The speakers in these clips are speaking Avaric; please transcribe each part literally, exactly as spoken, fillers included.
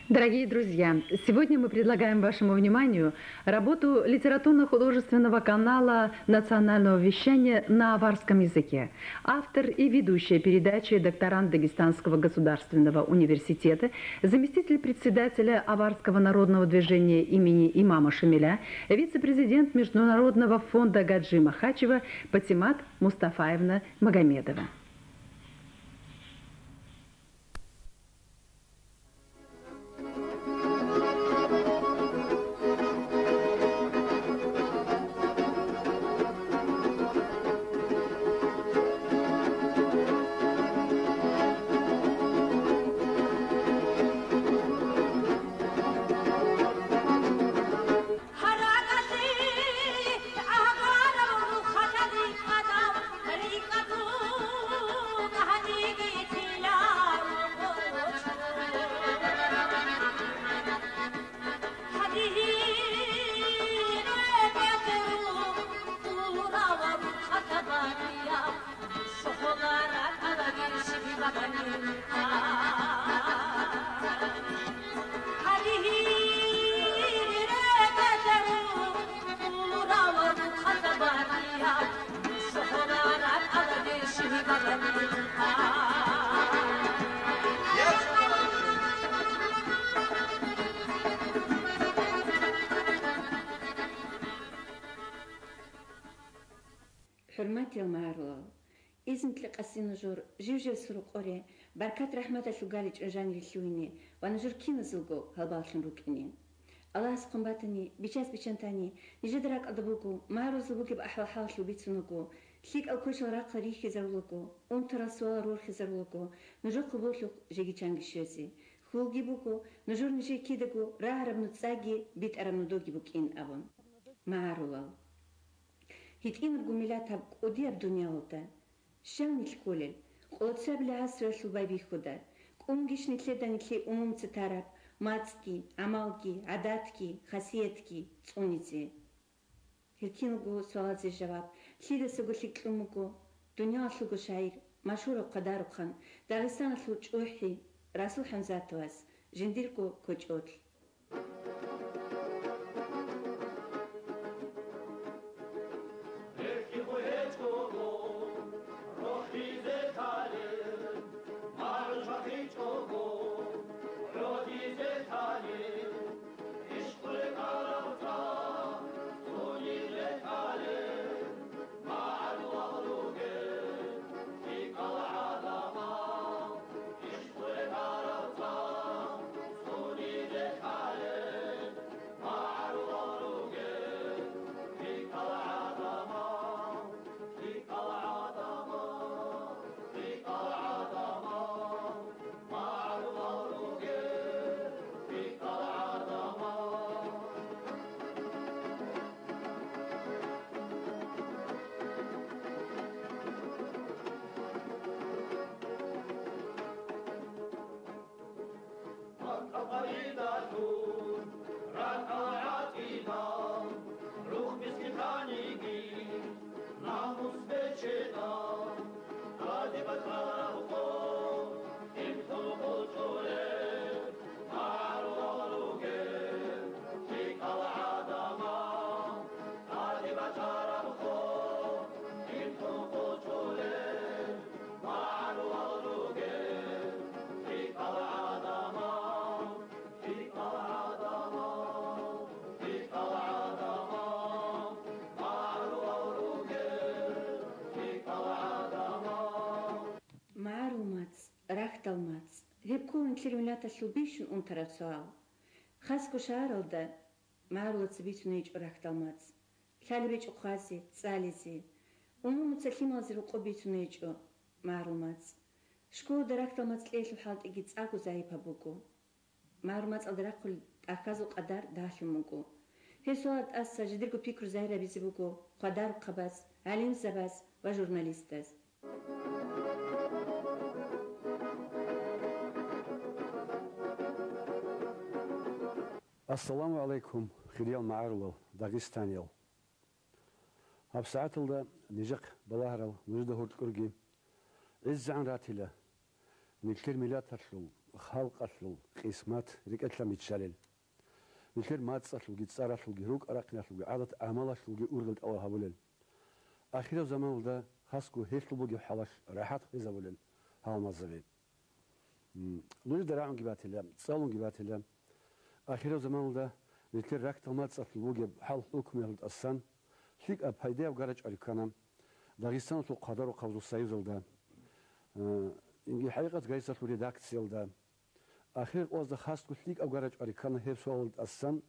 Дорогие друзья, сегодня мы предлагаем вашему вниманию работу литературно-художественного канала национального вещания на аварском языке. Автор и ведущая передачи, докторант Дагестанского государственного университета, заместитель председателя Аварского народного движения имени имама Шамиля, вице-президент Международного фонда Гаджи Махачева Патимат Мустафаевна Магомедова. ХӀурматиял магӀарулал! Изну-кьаси нужер жив-жив сурукъоре, баркат-рахӀматалъул галичӀун жанире лъугьине ва нужер киназулго гьалбагълъун рукӀине. Аллагьас хъван батани, бичас-биччан тани, нижеда ракӀалда буго, магӀарулазул бугеб ахӀвал-хӀалалъул бицунаго, лъикӀал квешал рахъал рихьизарулаго, унтарал суалал рорхизарулаго, нужехъе борлъухъ жеги-чанги щвезе. Хьулги буго, нужер нижее кидаго рагьараб нуцӀаги битӀараб нудоги букӀин абун. МагӀарулал. ГьитӀинабго миллатаб кӀудияб дуниялалда щал нилъ кколел, къолоцабилеб гӀасруялъул байбихьуда, кӀунгищ нилъеда нилъее умумуца тараб мацӀги, гӀамалги, гӀадатги, хасиятги цӀунизе? Гьел киналго суалазе жаваб лъидасаго лъикӀ кьун буго дуниялалъулго шагӀир, машгьурав хъвадарухъан, Дагъистаналъул чӀухӀи Расул ХӀамзатовас жиндирго кочӀолъ. МагӀарул мацӀ, рахьдал мацӀ. Гьеб ккола нилъер миллаталъул бищун унтараб суал. Хасго шагьаралда магӀарулаца бицуней гьечӀо рахьдал мацӀ. Лъалеб гьечӀо хъвазе, цӀализе. Умумуца лъималазе рокъоб бицуней гьечӀо магӀарул мацӀ. Школада рахьдал мацӀ кьеялъул хӀалтӀиги цӀакъго загьипаб буго. МагӀарул мацӀалда рахъулел тӀахьазул къадар дагьлъун буго. Гьеб суалда тӀаса жидерго пикру загьир гьабизе буго хъвадарухъабаз, гӀалимзабаз ва журналистаз. Ассаламу гӀалайкум, хириял магӀарулал, дагъистаниял! ГьабсагӀаталда нижехъ балагьарал нужеда гьоркьорги гӀезегӀан ратила, нилъер миллаталъул халкъалъул къисмат рекӀелъан биччалел. Нилъер мацӀалъулги, цӀаралъулги, рукӀа-рахъиналъулги, гӀадат-гӀамалалъулги ургъел тӀалаб гьабулел. Ахирав заманалда хасго гьелъул бугеб хӀалалъ рахӀат гьезабулел гьалмагъзаби. М, нужеда рагӀунги батила, цӀалунги батила. Ахирав заманалда нилъер рахьдал мацӀалъул бугеб хӀал-хӀукмуялда тӀасан лъикӀаб пайдаяб гарачӀвари ккана Дагъистаналъул хъвадарухъабазул союзалда, э, инги хӀакъикъат газеталъул редакциялда. Ахир къоязда хасго лъикӀаб гарачӀвари ккана гьеб суалалда тӀасан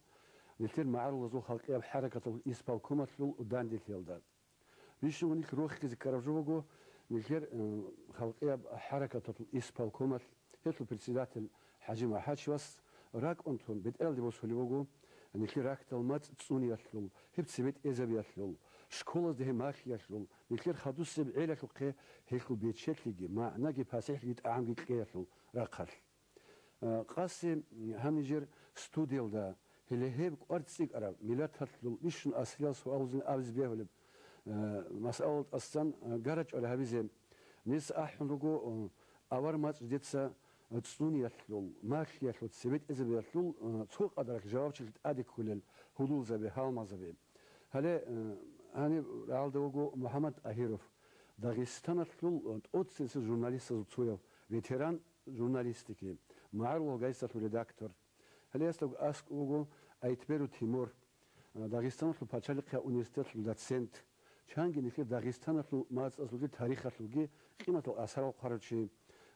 нилъер магӀарулазул халкъияб хӀаракаталъул исполкомалъул данделъиялда. Бищун нилъ рохизе ккараб жо буго, нилъер, э, халкъияб хӀаракаталъул исполкомалъ, гьелъул председатель ХӀажи МахӀачевас ракӀ унтун бетӀералде босулеб буго, нилъер рахьдал мацӀ цӀуниялъул, гьеб цебетӀезабиялъул, школазда гьеб малъиялъул, нилъер хадусеб гӀелалъухъе гьелъул бечелъиги, магӀнаги, пасихӀлъиги, тӀагӀамги кьеялъул рахъалъ. Э, къаси гьанижер студиялда, гьеле гьеб кӀвар цӀикӀкӀараб, миллаталъул бищун асилал суалзин абизе бегьулеб, э, масъалал тӀасан, э, гарачӀвари гьабизе. Нилъ ахӀун руго, э, авар мацӀ дица, э, цӀуниялъул, малъиялъул, цебетӀезабиялъул, э, цо къадаралъ жавабчилъи тӀаде кколел гьудулзаби, гьалмагъзаби. Гьале, э, гьаниб рагӀалда вуго МухӀаммад ТӀагьиров, Дагъистаналъул, э, тӀоцебесеб журналистазул цояв, ветеран журналистики, магӀарулал газеталъул редактор. Гьале гьесда аскӀов вуго Айтберу Тимур, а, Дагъистаналъул пачалихъияб университеталъул доцент, чанги нилъер Дагъистаналъул мацӀазулги тарихалъулги къиматал асарал хъварав чи.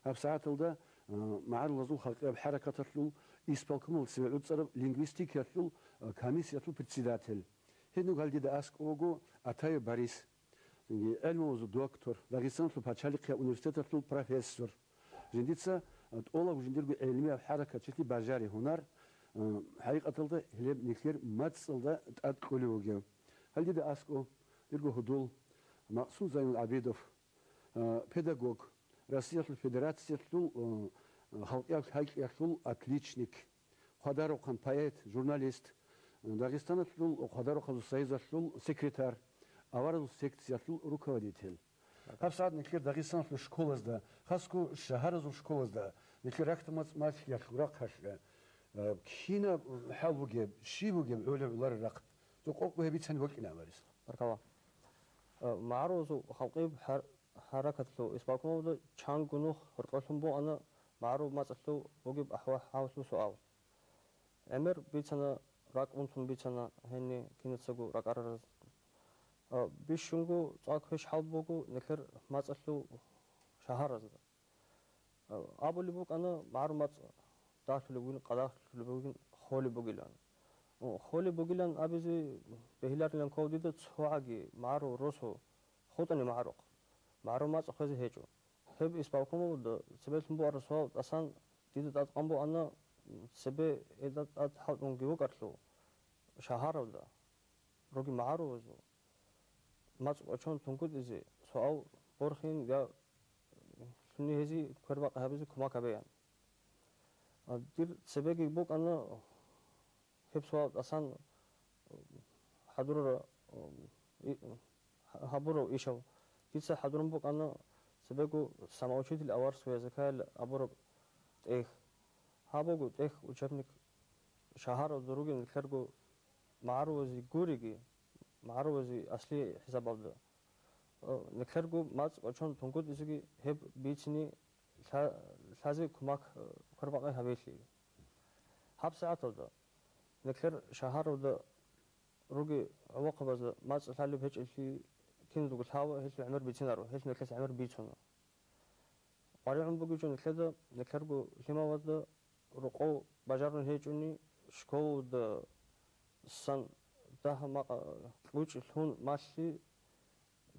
ГьабсагӀаталда, а, магӀарулазул халкъияб хӀаракаталъул исполкомалъ цебе гӀуцӀараб лингвистикиялъул, а, комиссиялъул председатель. Гьединго гьале дида аскӀов вуго Атаев Борис. Цинги гӀелмугъазул доктор, Дагъистаналъул пачалихъияб университеталъул профессор. Жиндица, а, тӀолабго жиндирго гӀелмияб хӀаракатчилъи бажари гьунар, а, хӀакъикъаталда гьелеб нилъер мацӀалда тӀад кьолев вугев. Гьале дида аскӀов, дирго гьудул, Максум Зайнулгьабидов, а, педагог, Россиялъул Федерациялъул, а, халкъияб лъай-кьиялъул отличник, хъвадарухъан поэт, журналист, Дагъистаналъул хъвадарухъазул союзалъул секретарь, аваразул секциялъул руководитель. ГьабсагӀат нилъер Дагъистаналъул школазда, хасго шагьаразул школазда, нилъер рахьдал мацӀ малъиялъул рахъалъ, э, кинаб хӀал бугеб, щиб бугеб гӀолеб гӀоларел рахъ? Цо къокъго гьеб бицани бокьина, Борис. Баркалла. Э, магӀарулазул халкъияб хӀар-, хӀаракаталъул исполкомалда чанго нух гьоркьолъун букӀана магӀарул мацӀалъул бугеб ахӀва-, хӀалалъул суал. ГӀемер бицана, ракӀ унтун бицана гьениб кинацаго ракӀарараз. А, бищунго цӀакъ гьеб хӀал буго нилъер мацӀалъул шагьаразда. А, абулеб букӀана, магӀарул мацӀ дагьлъулеб бугин, къадагьлъулеб бугин, холеб бугилан. О, холеб бугилан абизе бегьиларилан ккола дида цогӀаги магӀарул росу хутӀани магӀарухъ. МагӀарул мацӀ хвезе гьечӀо. Гьеб исполкомалда цебелъун буараб суал тӀасан дида тӀадкъан буана, цебе гьелда тӀад хӀалтӀунги вукӀарлъул шагьаравда ругел магӀарулазул мацӀ кӀочон тунгутӀизе суал борхин я лъугьине гьезие квербакъи гьабизе кумек гьабеян. А, дир цебеги букӀана гьеб суал тӀасан хӀадурара, и, гьабурав ишав. Дица хӀадурун букӀана цебего «Самоучитель аварского языка» абураб тӀехь. Гьаб буго тӀехь, учебник, шагьаравда ругел нилъерго магӀарулазе гуриги, магӀарулазе аслияб хӀисабалда. Э, нилъерго мацӀ кӀочон тунгутӀизеги гьеб бицине лъа-, лъазе кумек, э, квербакъи гьабеялъе. ГьабсагӀаталда нилъер шагьаравда ругел гӀолохъабазда мацӀ лъалеб гьечӀеблъи киназдаго лъала, гьелъул гӀемер бицинаро, гьелъ нилъеца гӀемер бицуна. КъваригӀун бугеб жо нилъеда, нилъерго лъималазда рокъов бажарун гьечӀони, школадасан дагь-макъ кьучӀ лъун малъи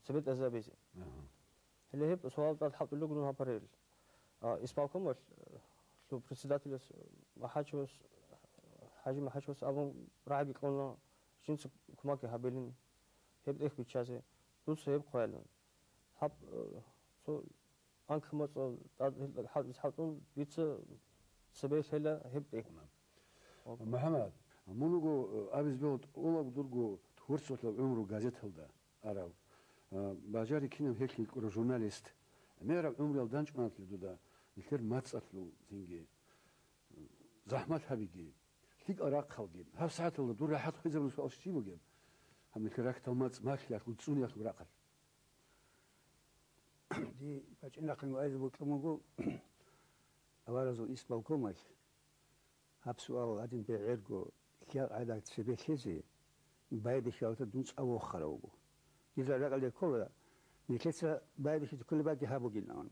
цебетӀезабизе. Агьа. Гьеле гьеб суал тӀад хӀалтӀулеб буго дун гьаб гьарил. А, исполкомалъ, э, лъу председателяс, э, МахӀачевас, э, ХӀажи МахӀачевас абун рагӀиги кьуна, жинца кумекги гьабилин, гьеб тӀехь биччазе, дуца гьеб хъвайилан. Гьаб, э, цо анкьмацӀал тӀад гьел хӀалтӀизе хӀалтӀун, дица цебе лъела гьеб тӀехь. МухӀаммад, мун вуго, э, абизе бегьула тӀолабго дурго творчествоялъул гӀумру газеталда арав, а, бажари кинаб гьелъ ккурав журналист. ГӀемераб гӀумруялда данчӀваналъе дуда нилъер мацӀалъул цинги ЗахӀмат гьабиги, лъикӀал рахъалги, гьаб сагӀаталда дур рахӀат хвезабулеб суал щиб бугеб? Гьаб нилъер рахьдал мацӀ малъиялъул, цӀуниялъул рахъалъ. Дие бачӀинахъе гьайзе бокьун буго аваразул исполкомалъ. Гьаб суал гьадин бегӀерго, лъикӀал гӀадац цебе лъезе, байбихьиялда дун цӀа вохарав вуго. Дида ракӀалде ккола, нилъеца байбихьизе кколеб баги гьаб бугин абун.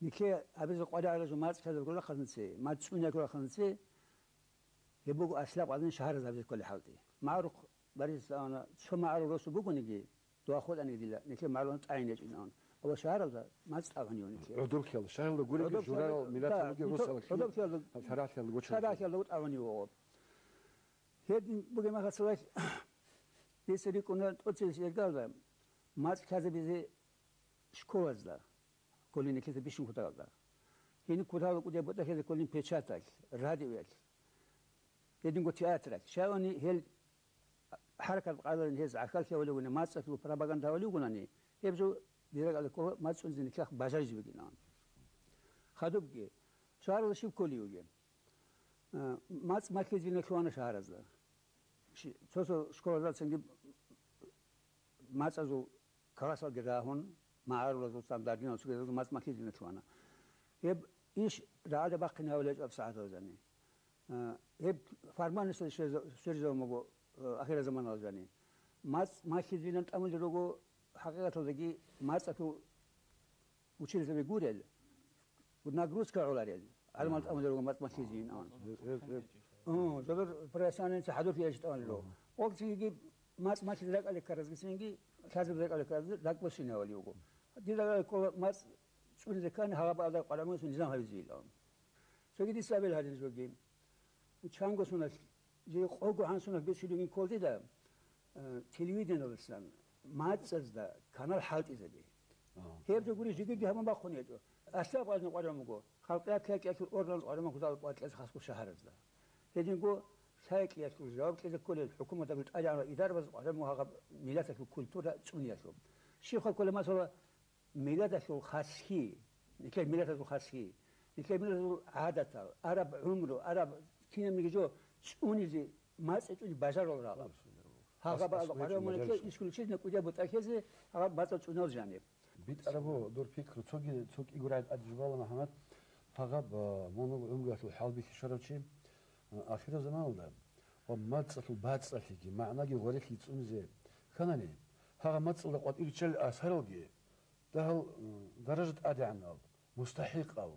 Нилъее абизе къваригӀараб жо мацӀ лъазабго рахъалъанце, мацӀ цӀуниялъул рахъалъанце, гьеб буго аслаб гӀадин шагьараз абизе кколеб хӀалтӀи. МагӀарухъ баризлъана, цо магӀарул росу бугониги, Дуа хутӀани дила, нилъер магӀарулан тӀагӀин гьечӀин абун. Ва шагьаралда мацӀ тӀагӀунев нилъер. ГӀодор ккела, шагьаралда гуреги, ГӀодор ккела, журарал, милаталги, да, росалги, шарагӀлъиялда гочарал. ШарагӀлъиялда гьаб тӀагӀунев вуго. Гьедин бугеб мехалъ цоял дица рикӀкӀуна тӀоцебесеб иргалда мацӀ лъазабизе школазда. Кколин нилъеца бищун кутакалда. Гьениб кутакалда кӀудияб бутӀа лъезе кколин печаталъ, радиоялъ, гьединго театралъ. Щайвани гьел хӀаракат къайдалъун гьез гӀахьаллъи гьавулевгуни, мацӀалъул пропаганда гьавулевгунани, гьеб жо диракалда ккола мацӀ цӀунизе нилъехъ бажаризе бугин абун. Хадубги, шагьаралда щиб кколей вугеб? Э, мацӀ малъизеги лъугьана шагьаразда. Щи-, цо-цо школазацинги мацӀазул классалги рагьун, магӀарулазул, цӀакъ даргиналъул цогидазул мацӀ малъизеги лъугьана. Гьеб иш рагӀалде бахъине гьавулеб гьечӀо гьаб сагӀаталдани. Э, гьеб формальносталде щвеза-, сверизавун буго, э, ахирзаманалда жаниб. МацӀ малъизейилан тӀамулел руго, хӀакъикъаталдаги мацӀалъул учительзаби гурел, нагрузка гӀоларел, гӀалимал тӀамулел руго мацӀ малъизейин абун. Гьеб, гьеб, гьеб. Гьу, жодор профессиональница хӀадурлъи гьечӀо тӀамулел руго. Гьу. Къокълъиги мацӀ малъизе ракӀалде ккаразги цинги лъазабизе ракӀалде ккаразги ракӀбосине гьавулев вуго. Дида ракӀалде ккола мацӀ цӀунизе ккани гьагъаб бакӀалда къваригӀун мугӀ низам гьабизе йилан. Цоги дица абел гьадин жоги. Чанго соналъ, жеги къого гьан соналъ бицунеб бугин кколдида, э, телевидениялдасан мацӀазда канал хӀалтӀизаби. Ага. Гьеб жо гури жигиги гьабун бахъун гьечӀо. Аслаб гӀадин къваригӀун буго, халкъият лъай кӀиялъул органаз къваригӀун буго кутакалда къваригӀун кьезе хасго шагьаразда. Гьединго лъай кӀиялъул жаваб кьезе кколел хӀукуматалъул тӀадегӀанав идарабаз къваригӀун буго гьагъаб миллаталъул культура цӀуниялъул. Щибха ккола, масала, миллаталъул хаслъи, нилъер миллаталъул хаслъи, нилъер миллаталъул гӀадатал, араб гӀумру, араб кинабниги жо цӀунизе, мацӀ цӀунизе бажарал рала. Гьагъаб ас-, ас-, къваригӀун буго нилъер исключительно кӀудияб бутӀа лъезе гьагъаб мацӀал цӀунал жаниб. БитӀараб буго дур пикру, цоги, цо кӀиго рагӀи тӀад жубала, МухӀаммад, гьагъаб, а, мун вуго гӀумруялъул хӀалбихьи щварав чи, а, ахирзаманалда ва мацӀалъул бацӀцӀалъиги, магӀнаги гъварилъи цӀунизе кканани, гьагъаб мацӀалда къватӀир риччалел асаралги, дагьал, м, даража тӀадегӀанал, мустахӀикъал,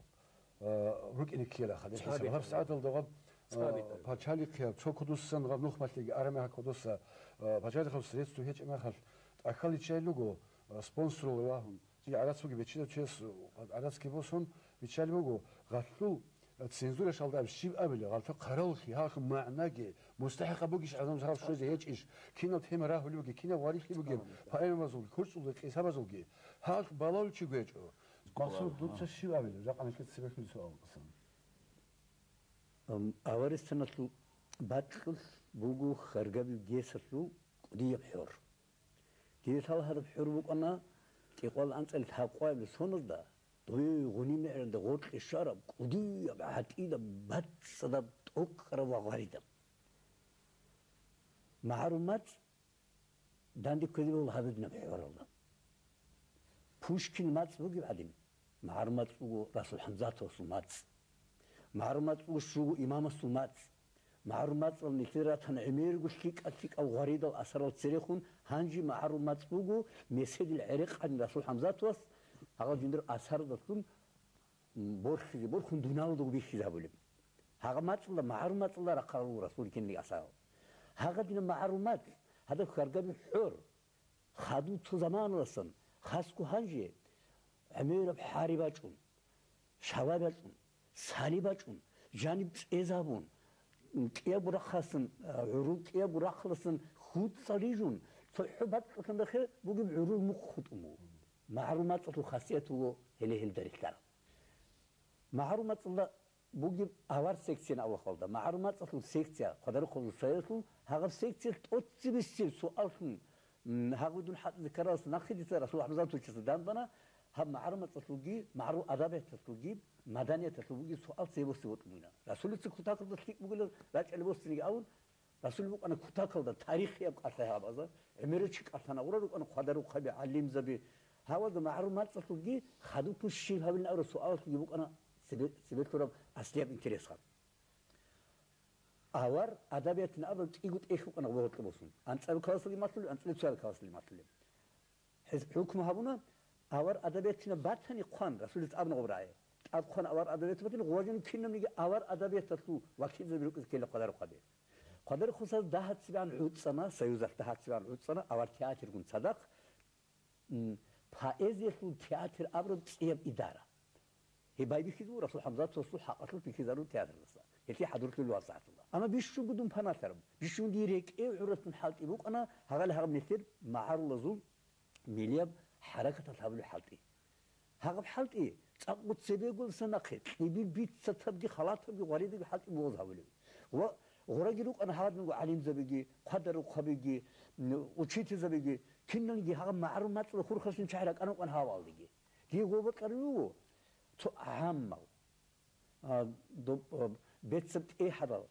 а, рукӀине ккелаха. Цаби. Гьаб сагӀаталда гъаб, а, цаби. Пачалихъе цо кодосан гъаб нухмалъеги араб мехалъ кодоса, а, пачалихъаб средство гьечӀеб мехалъ, тӀахьаличчайил руго, а, спонсорал вагьун, чи гӀарац бугеб бечедав чияс гӀарацги босун, биччалеб буго, гъалъул, а, цензура щалда аб щиб абила, гъалъул хъаравуллъи, гьалъул магӀнаги, мустахӀикъаб бугищ гӀадамаз гьал щвезе гьечӀищ, кинаб тема рагьулеб бугеб, кинаб гъварилъи бугеб, поэмабазул, хурцӀулги, къисабазулги, гьалъ балалучи гьечӀо. Масуд, дуца щиб абила, жакъа нилъеца цебехъин суал, Гьасан? Ам, аваресаналъул бакьулъ буго хьаргабив гесалъул кӀудияб хӀор. Гесал гьадаб хӀор букӀана кӀикъоялда анцӀила лъабкъоялда соналда, дой гъуниб мегӀералда гъоркье щвараб, кӀудияб, гӀатӀидаб, бацӀцӀадаб, тӀокӀкӀараб ва гъваридаб. МагӀарул мацӀ данде ккезе бегьула гьадинаб хӀоралда. Пушкин мацӀ бугеб гӀадин, магӀарул мацӀ буго Расул ХӀамзатовасул мацӀ. МагӀарул мацӀ буго щуго имамасул мацӀ. МагӀарул мацӀал нилъер ратана гӀемерго лъикӀал-лъикӀал гъваридал асарал церехун, гьанже магӀарул мацӀ буго меседил гӀерекъадин Расул ХӀамзатовас, гьагъал жиндир асардалъун борхизе борхун дуниялалдаго бихьизабулеб. Гьагъа мацӀалда, магӀарул мацӀалда рахъарал вуго Расул кинлиги асарал. Гьагъадинаб магӀарул мацӀ, гьадаб хьаргабив хӀор, хадув цо заманаласан, хасго гьанже, гӀемераб хӀари бачӀун, шалай бачӀун, сали бачӀун, жаниб цӀезабун, кӀиябго рахъалъан, гӀурул кӀиябго рахъалъан хутӀцӀал рижун, цохӀо бацӀцӀалъан рахъе бугеб гӀурул мухъ хутӀун буго. МагӀарул мацӀалъул хасият вуго гьеле гьелда релълъараб. МагӀарул мацӀалда бугеб авар секциян авлахъалда, магӀарул мацӀалъул секция, хъвадарухъалъул сайралъул, гьагъаб секциялъ тӀоцебесеб суаллъун, м, гьагъудун хӀатӀ зикаралъ нахъе дица Расул ХӀамзатовичасда данбана, Гьаб магӀарул мацӀалъулги, магӀарул адабияталъулги, маданияталъул бугеб суал цебе босизе вукӀуна. Расулица кутакалда лъикӀ бугилан рачӀалде босиниги абун, Расул букӀана кутакалда тарихияб кӀалъай гьабазда, гӀемерав чи кӀалъана, гъура рукӀана хъвадарухъаби, гӀалимзаби. Гьавазда магӀарул мацӀалъулги хадуб щиб гьабилин абураб суалалъулги букӀана цебе-, цебе лъураб аслияб интересха. Авар адабиятин абураб кӀиго тӀехь букӀана гъоб гьоркьоб босун. АнцӀабилеб классалги малъулеб, анцӀабилеб цоябилеб классалги малъулеб. Гьез хӀукму гьабуна, авар адабиятина батани хъван, Расулица абуна гъоб рагӀи. ТӀад хъван авар адабиятина батани, гъоб жаниб кинабниги авар адабияталъул вакилзаби рукӀизе ккела хъвадарухъаби. Хъвадарухъ хъусаз дагьаб цебегӀан гӀуцӀана, Союзалъ дагьаб цебегӀан гӀуцӀана, авар театргун цадахъ, м, поэзиялъул театр абураб цӀияб идара. Гьеб байбихьизабу Расул ХӀамзатовасул хӀакъалъулъ бихьизарул театралдаса. Гьелъие хӀадурлъулев гьаб сагӀаталда. Амма бищунго дун панатараб, бищунго дие рекӀее гӀураб тун хӀалтӀи букӀана гьагъал гьаб нилъер магӀарулазул милияб хӀаракаталъ гьабулеб хӀалтӀи. Гьагъаб хӀалтӀи цӀакъго цебеголдаса нахъе кьибил бицатабги халатабги гъваридеги хӀалтӀи бугъоз гьабулеб. Ва гъураги рукӀана гьагъадинго гӀалимзабиги, хъвадарухъабиги, м, учительзабиги, киналги гьагъаб магӀарул мацӀалда хурхаралъин чагӀи ракӀана рукӀана гьавалдеги. Дие гъоб бокьараб буго цо гӀаммал, а, доб-, а, бецаб тӀехьалда,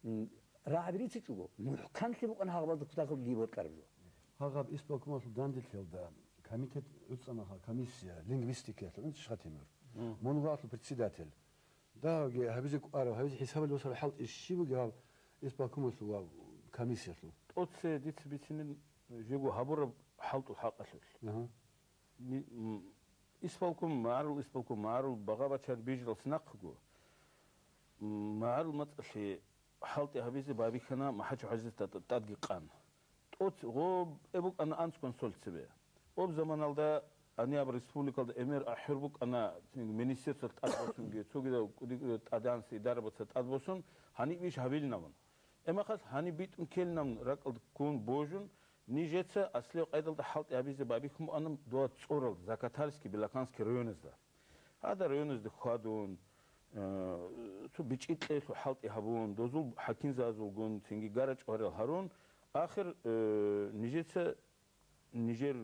м, рагӀаби рицичӀого, мухӀканлъи букӀана гьагъабазда кутакалда дие бокьараб жо. Гьагъаб исполкомалъул дандилъиялда комитет гӀуцӀанаха, комиссия, лингвистикаялъул, ин чӀищха, Темур? Мун вуго гьалъул председатель. Дагьабги гьабизе кӀвараб, гьабизе хӀисабалде босараб хӀалтӀи щиб бугеб гьаб исполкомалъул ва комиссиялъул? ТӀоце дица бицине жего гьабураб хӀалтӀул хӀакъалъулъ. Агьа. Ми-, м, исполком, магӀарул исполком, магӀарул багъа-бачар бижаралдаса нахъего, м, магӀарул мацӀалъе хӀалтӀи гьабизе байбихьана МахӀачо-ХӀажица тӀад-, тӀадги къан. ТӀоц-, гъоб-, э, букӀана анцӀго-анцӀго цебе. Гъоб заманалда гьанияб республикалда гӀемер ахӀур букӀана, министерствоялъ тӀад босунги, цогидал кӀуди-кӀуди тӀадегӀанасда идарабаца тӀад босун, гьаниб иш гьабилин абун. Гьеб мехалъ гьаниб битӀун ккелин абун ракӀалде ккун божун, нижеца аслияб къайдалда хӀалтӀи гьабизе байбихьун буана дова цӀоралда, Закатальский, Белокаменский районазда. Гьадин районазда хьвадун, э, цо бичӀчӀи кьеялъул хӀалтӀи гьабун, дозул хӀакимзабазулгун, цинги гара-чӀварал гьарун, ахир, э, нижеца нижер,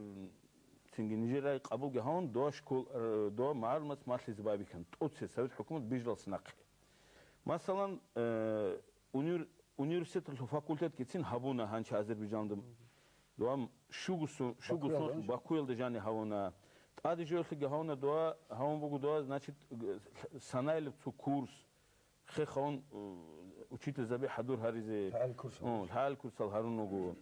цинги нижер рай къабулги гьавун, дова школ-, э, дова магӀарул мацӀ малъизе байбихьана, тӀоце совет хӀукумат бижаралдаса нахъе. Масалан, э, универ-, университеталъул факультетгицин гьабуна гьанже Азербайджанда. Дова щуго су-, щуго Бакуялда, сун-, значит? Бакуялда жаниб гьавуна. ТӀаде жоялъеги гьавуна дова, гьавун буго дова, значит, г-, санаялъ цо курс, хехавун, э, учительзаби хӀадур гьаризе. ЛъагӀел курсал. О, лъагӀел курсал гьарун вуго.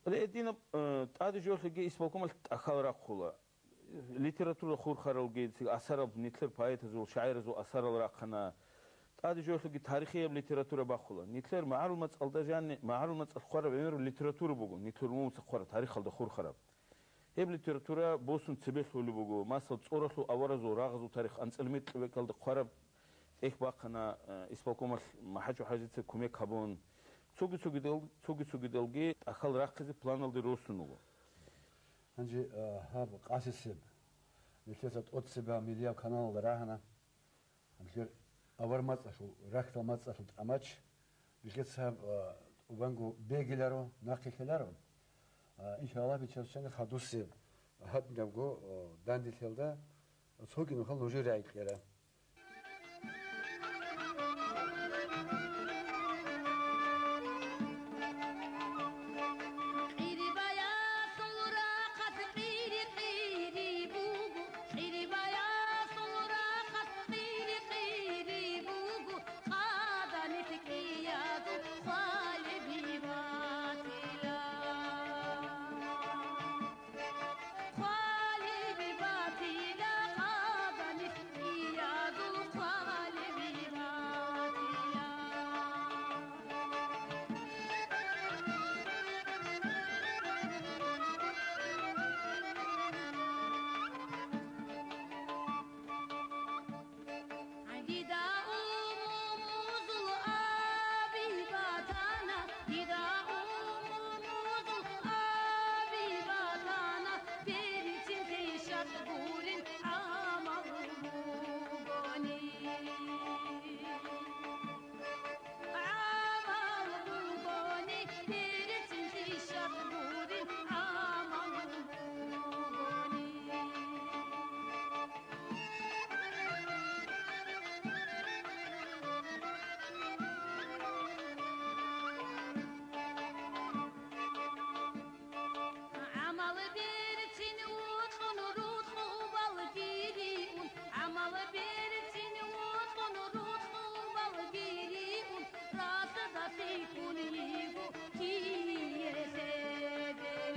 Гьединаб, э, тӀаде жоялъеги исполкомалъ тӀахьал рахъула. Литература хурхаралги, ци-, асарал, нилъер поэтазул, шагӀиразул асарал рахъана. ТӀаде жоялъеги тарихияб литература бахъула. Нилъер магӀарул мацӀалда жаниб, магӀарул мацӀалъ хъвараб гӀемераб литература буго, нилъер умумуца хъвараб, тарихалда хурхараб. Гьеб литература босун цебе лъолеб буго. Масал, цӀоралъул аваразул рагъазул тарих анцӀила мекъи бакӀалда хъвараб тӀехь бахъана, э, исполкомалъ МахӀачо-ХӀажица кумек гьабун. Цоги-цогидал-, цоги-цогидалги тӀахьал рахъизе планалде росун вуго. Гьанже, э, гьаб къасисеб нилъеца тӀоцебе милияб каналалда рагьана. Гьанже авар мацӀалъул, рахьдал мацӀалъул тӀамач, нилъеца гьаб, а, тӀубанго бегиларо, нахъе лъеларо. А, иншаллагь, бичасчани хадусеб гьадинабго, а, дандилъиялда цоги нухал нужее рагӀи кьела. Къирбаялъул рахъалъ къири-къири буго, къирбаялъул рахъалъ къири-къири буго, къаданилъ кӀиязул хвалиби батила. Хвалиби батила, къаданилъ кӀия Берцин вукьун рукъубал бириун, гӀамал берцин вукьун рукъубал бириун, ралъдалъикӀун йигу кие хебелей.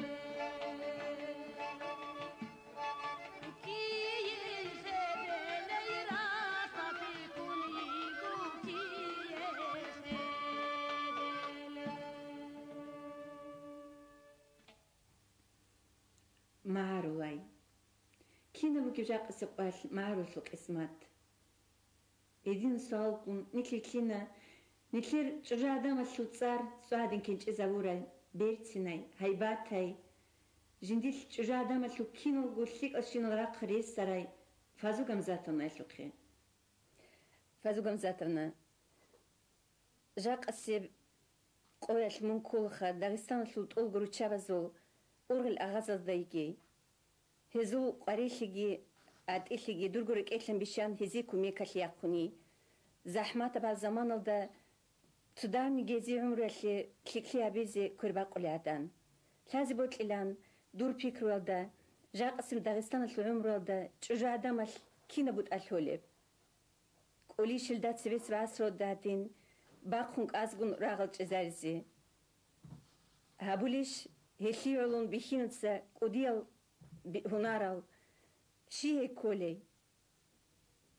Кие хебелей, ралъдалъикӀун йигу кие хебелей. МагӀарулай. Кинаб бугеб жакъасеб къоялъ магӀарулъул къисмат? Гьедин суалгун нилъер кина, нилъер чӀужугӀадамалъул цӀар цӀвадин кенчӀезабурай, берцинай, гьайбатай, жиндилъ чӀужугӀадамалъул киналго лъикӀал щинал рахъ ресарай Фазу Гамзатовнаялъухъе. Фазу Гамзатовна, жакъасеб къоялъ мун кколаха Дагъистаналъул тӀолго руччабазул ургъел агъазазда йигей. Гьезул къварилъиги, атӀилъиги дурго рекӀелъан бищан гьезие кумекалъе яхъуни. ЗахӀматаб гьал заманалда цодагьабниги гьезие гӀумруялъе лъикӀлъи гьабизе квербакъулей гӀадан. Лъазе бокьилан, дур пикруялда, жакъасеб Дагъистаналъул гӀумруялда чӀужугӀадамалъ кинаб бутӀа лъолеб? КӀолищ илда цебесеб гӀасруялда гьадин бахъун кӀазгун рагъал чӀезаризе? Гьабулищ гьелъие гӀолун бихьиназда кӀудиял би-, гьунарал? Щий гьей кколей?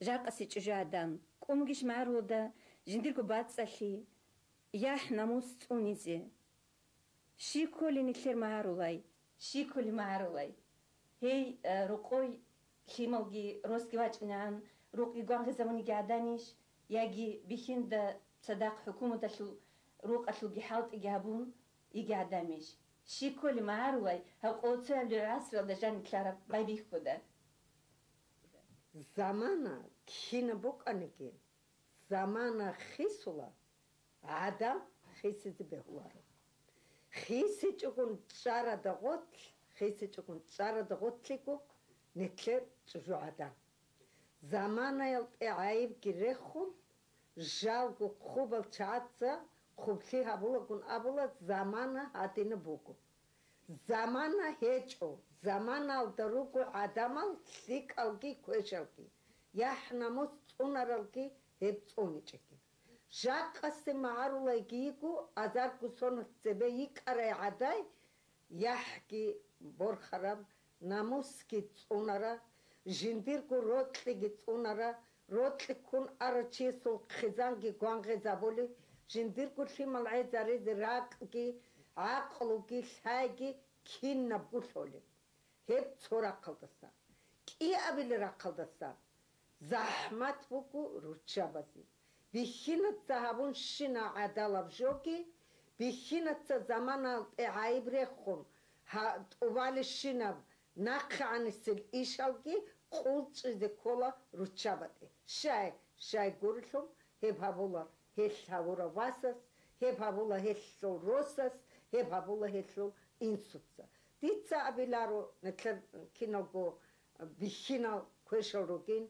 Жакъасе чӀужугӀадан кӀун бугищ магӀарулда жиндирго бацӀцӀалъи, яхӀ-намус цӀунизе? Щий кколей нилъер магӀарулай? Щий кколей магӀарулай? Гьей, э, рокъой лъималги росги вачӀинегӀан рукъги гвангъизабуниги гӀаданищ, яги бихьинда цадахъ хӀукуматалъул рукъалъулги хӀалтӀиги гьабун йиги гӀадамищ? Щий кколей магӀарулай гьаб къоло цояб гӀасруялда жаниб ккараб байбихьуда? Замана кинаб букӀаниги, замана хисула, гӀадан хисизе бегьуларо. ХисичӀогун чӀарада гъорлъ, хисичӀогун чӀарада гъорлъиго нилъер чӀужугӀадан. Заманаялде гӀайибги рехун, жалго хъубал чагӀаца хъублъи гьабулагун абула, замана гьадинаб буго. Замана гьечӀо, заманалда руго гӀадамал лъикӀалги квешалги, яхӀ-намус цӀунаралги гьеб цӀуничӀеги. Жакъасеб магӀарулайги йиго, азарго соналъ цебе йикӀарай гӀадай, яхӀги борхараб, намусги цӀунара, жиндирго рокьиги цӀунара, рокьи ккун арав чиясул хъизанги гвангъизабули, жиндирго лъимал гӀезаризе ракӀги, гӀакълуги, лъайги кинабго лъолеб. Гьеб цо рахъалдасан. КӀиабилеб рахъалдасан. ЗахӀмат буго руччабазе. Бихьинаца гьабун щинаб гӀадалаб жоги, бихьинаца заманалде гӀайиб рехун, гьа-, тӀубалищинаб нахъегӀанисел ишалги къулчӀизе ккола руччабаде. Щай, щай гурелъул, гьеб гьабула гьелъ гьавурав васас, гьеб гьабула гьелъул росас, гьеб гьабула гьелъул инсуца. Дица абиларо, нилъер киналго бихьинал квешал ругин,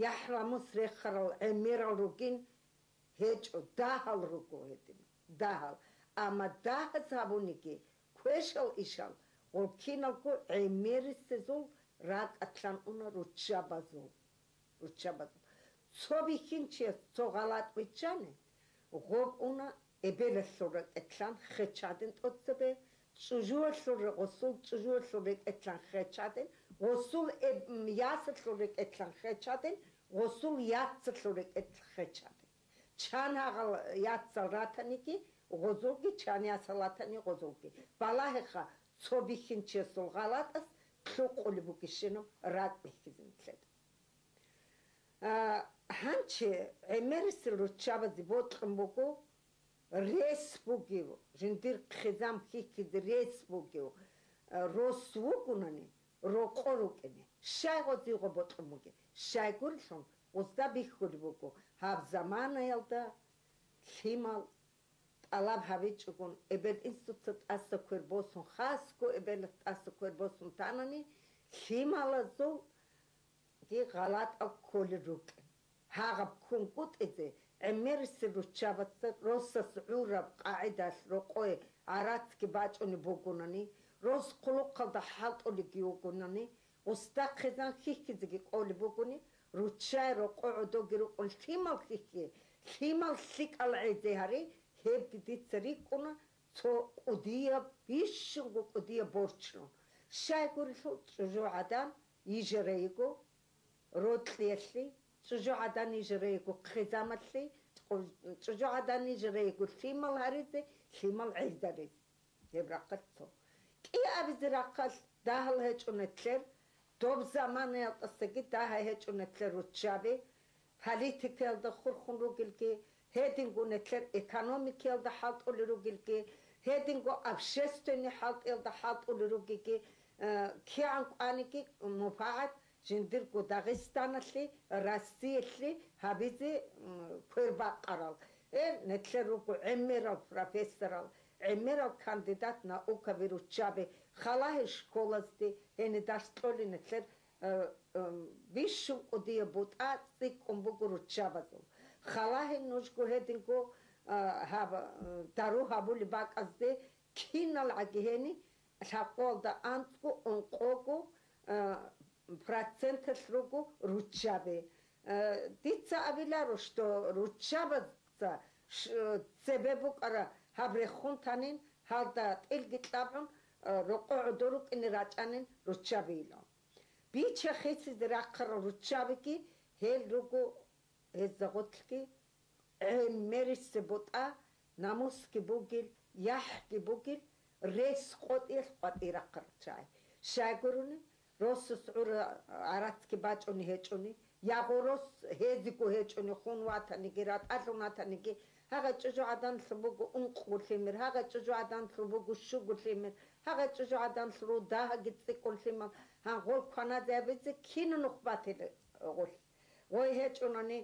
яхӀ-намус рехарал гӀемерал ругин, гьечӀо, дагьал руго гьедин, дагьал. Амма дагьаз гьабуниги, квешал ишал, гъол киналго гӀемерисезул ракӀалъан уна руччабазул. Руччабазул. Цо бихьинчияс цо гъалатӀ биччани, гъоб уна эбелалъул рекӀелъан хечадин тӀоцебе, чӀужуялъул ре-, гъосул чӀужуялъул рекӀелъан хечадин, гъосул эб-, м, ясалъул рекӀелъан хечадин, гъосул яцалъул рекӀелъ хечадин. Чан гьагъал яцал ратаниги гъозулги, чан ясал ратани гъозулги. Балагьеха, цо бихьинчиясул гъалатӀас кьукъулеб бугещинаб ракӀ бихьизин лъетӀ. А, гьанчи гӀемерисел руччабазе бокьун буго, рес бугев, жиндир хъизан хьихьизе рес бугев, а, рос вугунани, рокъо рукӀине. Щай гъозие гъо бокьун бугеб? Щайгурелъул гъозда бихьулеб буго гьаб заманаялда лъимал тӀалаб гьабичӀогун, эбел-инсуца тӀаса квер босун, хасго эбелалъ тӀаса квер босун танани, лъималазул ги гъалатӀал кколел рукӀин. Гьагъаб ккун кӀутӀизе, гӀемерисел руччабаца росас гӀураб къагӀидалъ рокъое гӀарацги бачӀунеб бугунани, Рос хъулухъалда хӀалтӀулеги вугонани, гъусда хъизан хьихьизеги кӀолеб бугони, руччай рокъо гӀодоги рукӀун лъимал хьихьи, лъимал лъикӀал гӀезе гьари, гьебги дица рикӀкӀуна цо кӀудияб, бищунго кӀудияб борчлъун. Щайгурелъул чӀужугӀадан йижарайиго, рокьиялъе, чӀужугӀадан йижарайиго хъизамалъе, чӀужугӀадан йижарайиго лъимал гьаризе, лъимал гӀезаризе. Гьеб рахъалъ цо. КӀиабизе рахъалъ дагьал гьечӀо нилъер, доб заманаялдасаги дагьай гьечӀо нилъер руччаби, политикаялда хурхун ругелги, гьединго нилъер экономикаялда хӀалтӀулел ругелги, гьединго общественный хӀалтӀиялда хӀалтӀулел ругеги, э, кигӀан кӀваниги муфагӀат жиндирго Дагъистаналъе, Россиялъе гьабизе, м, квербакъарал. Э, нилъер руго гӀемерал профессорал, гӀемерал кандидат наукаби руччаби, халагьи школазде гьениб дарс кьолин нилъер, э, э, бищун кӀудияб бутӀа цӀикӀкӀун буго руччабазул. Халагьи нужго гьединго, э, гьаб, э, дару гьабулеб бакӀазде киналгӀаги гьениб лъабкъоялда анцӀго ункъого, э, проценталъ руго руччаби. Э, дица абиларо, что руччабаца ш-, цебе букӀара гьаб рехун танин, гьалда тӀилги кьабгӀун, э, рокъо гӀодор рукӀине рачӀанин руччабийилан. Бича хисизе рахъарал руччабиги гьел руго гьезда гъорлъги гӀемерисеб бутӀа, намусги бугел, яхӀги бугел, рес къотӀиялъ къватӀий рахъарал чагӀи. Щайгурони, росас гӀура гӀарацги бачӀуней гьечӀони, я гъорос гьезиго гьечӀони, хун ватаниги, ратӀалъун ватаниги, гьагъай чӀужугӀаданлъун буго ункъго лъимер, гьагъай чӀужугӀаданлъун буго щуго лъимер, гьагъай чӀужугӀаданлъун руго дагьаги цӀикӀкӀун лъимал, гьан гъол кваназе абизе кина нух батила гъолъ. Гъой гьечӀунани,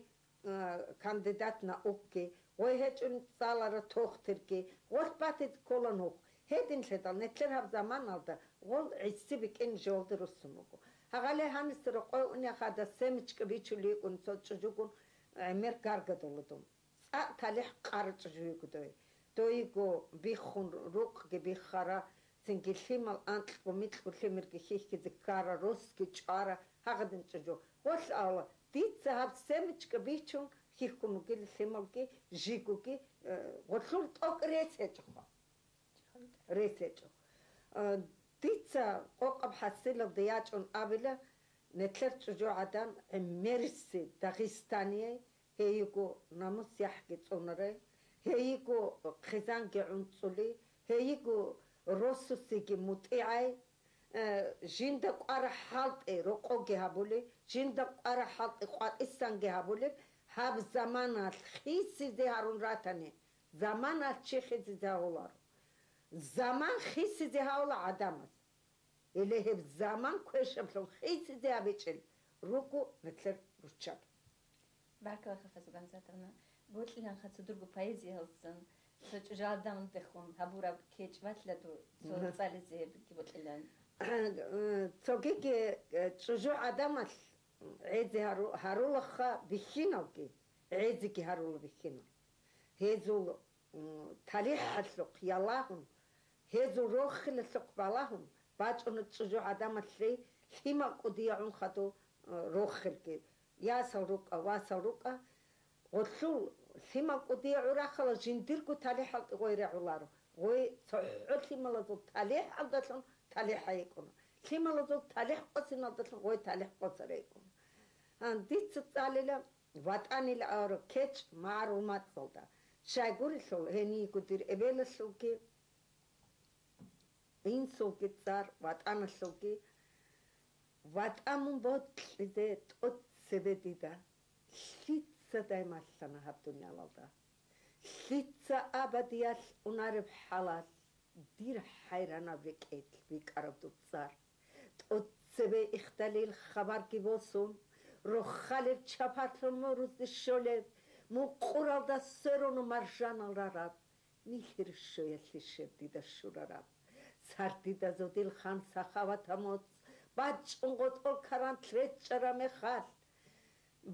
а, кандидат наукги, гъой гьечӀун цӀалара тохтирги, гъолъ батизе ккола нух. Гьединлъидал нилъер гьаб заманалда гъол гӀиси бикӀин жоялде руссун буго. Гьагъале гьаниса рокъой унехада семечка бичулей йикӀун цо чӀужугун гӀемер гаргадула дун. ЦӀакъ талихӀ къарачӀ жуйго дой. Дойго биххун рукъги биххара, цинги лъимал анкьго-микьго лъимерги хьихьизе ккара, росги чӀвара, гьагъадин чӀужу. Гъолъ авала, дица гьаб семечка бичун хьихьун вугила лъималги, жигоги, э, гъолъул тӀокӀ рес гьечӀоха. Рес гьечӀо. Э, дица къокъаб хӀасилалда ячӀун абила, нилъер чӀужугӀадан гӀемериси Дагъистанияй, гьей йиго намус-яхӀги цӀунарай, гьей йиго хъизанги гӀунцӀули, гьей йиго росусиги мутӀигӀай, э, жинда кӀвара хӀалтӀи рокъоги гьабули, жинда кӀвара хӀалтӀи къватӀисанги гьабулеб, гьаб заманалъ хисизе гьарун ратани, заманалъ чи хисизе гьавуларо. Заман хисизе гьавула гӀадамаз. Гьеле гьеб заман квешаблъун хисизе гьабичӀел руго нилъер руччаби. Баркала, Хафаз Гамзатовна. Бокьиланха цо дурго поэзиялдасан, цо чӀужугӀадан дехун гьабураб кечӀ батила дур, цо цӀализе гьебги бокьилан. Цогиги, э, чӀужугӀадамал гӀезе гьару-, гьарулаха бихьиналги, гӀезеги гьарула бихьинал. Гьезул м, талихӀалъухъ ялагьун, гьезул рохилалъухъ балагьун бачӀуна чӀужугӀадамалъе лъимал кӀудиягӀун хадув, м, рохелги. Ясал рукӀа, васал рукӀа, гъолъул лъимал кӀудиягӀу рахъала жиндирго талихӀалде гъой регӀуларо. Гъой цохӀо лъималазул талихӀалдалъун талихӀ гьайикӀуна. Лъималазул талихӀ къосиналдалъун гъой талихӀ къосарайикӀуна. Гьан, дица цӀалила, ВатӀанил авараг кечӀ магӀарул мацӀалда. Щайгурелъул гьенийго дир эбелалъулги, инсулги цӀар, ватӀаналъулги, ватӀан мун бокьизе тӀоцебе дида, лъица даймалъана гьаб дуниялалда. Лъица абадиялъ унареб хӀалалъ, дир хӀайранаб рекӀелъ бикӀараб дур цӀар. ТӀоцебе ихдалил хабарги босун, рохалил чапарлъун мурузде щолеб, мукъуралда сверун маржанал рараб, нилъер щоялъе щиб дида щурараб. Сардида зодил хан сахаватаб моцӀ, бачӀун гъотӀол карант речӀчӀараб мехалъ,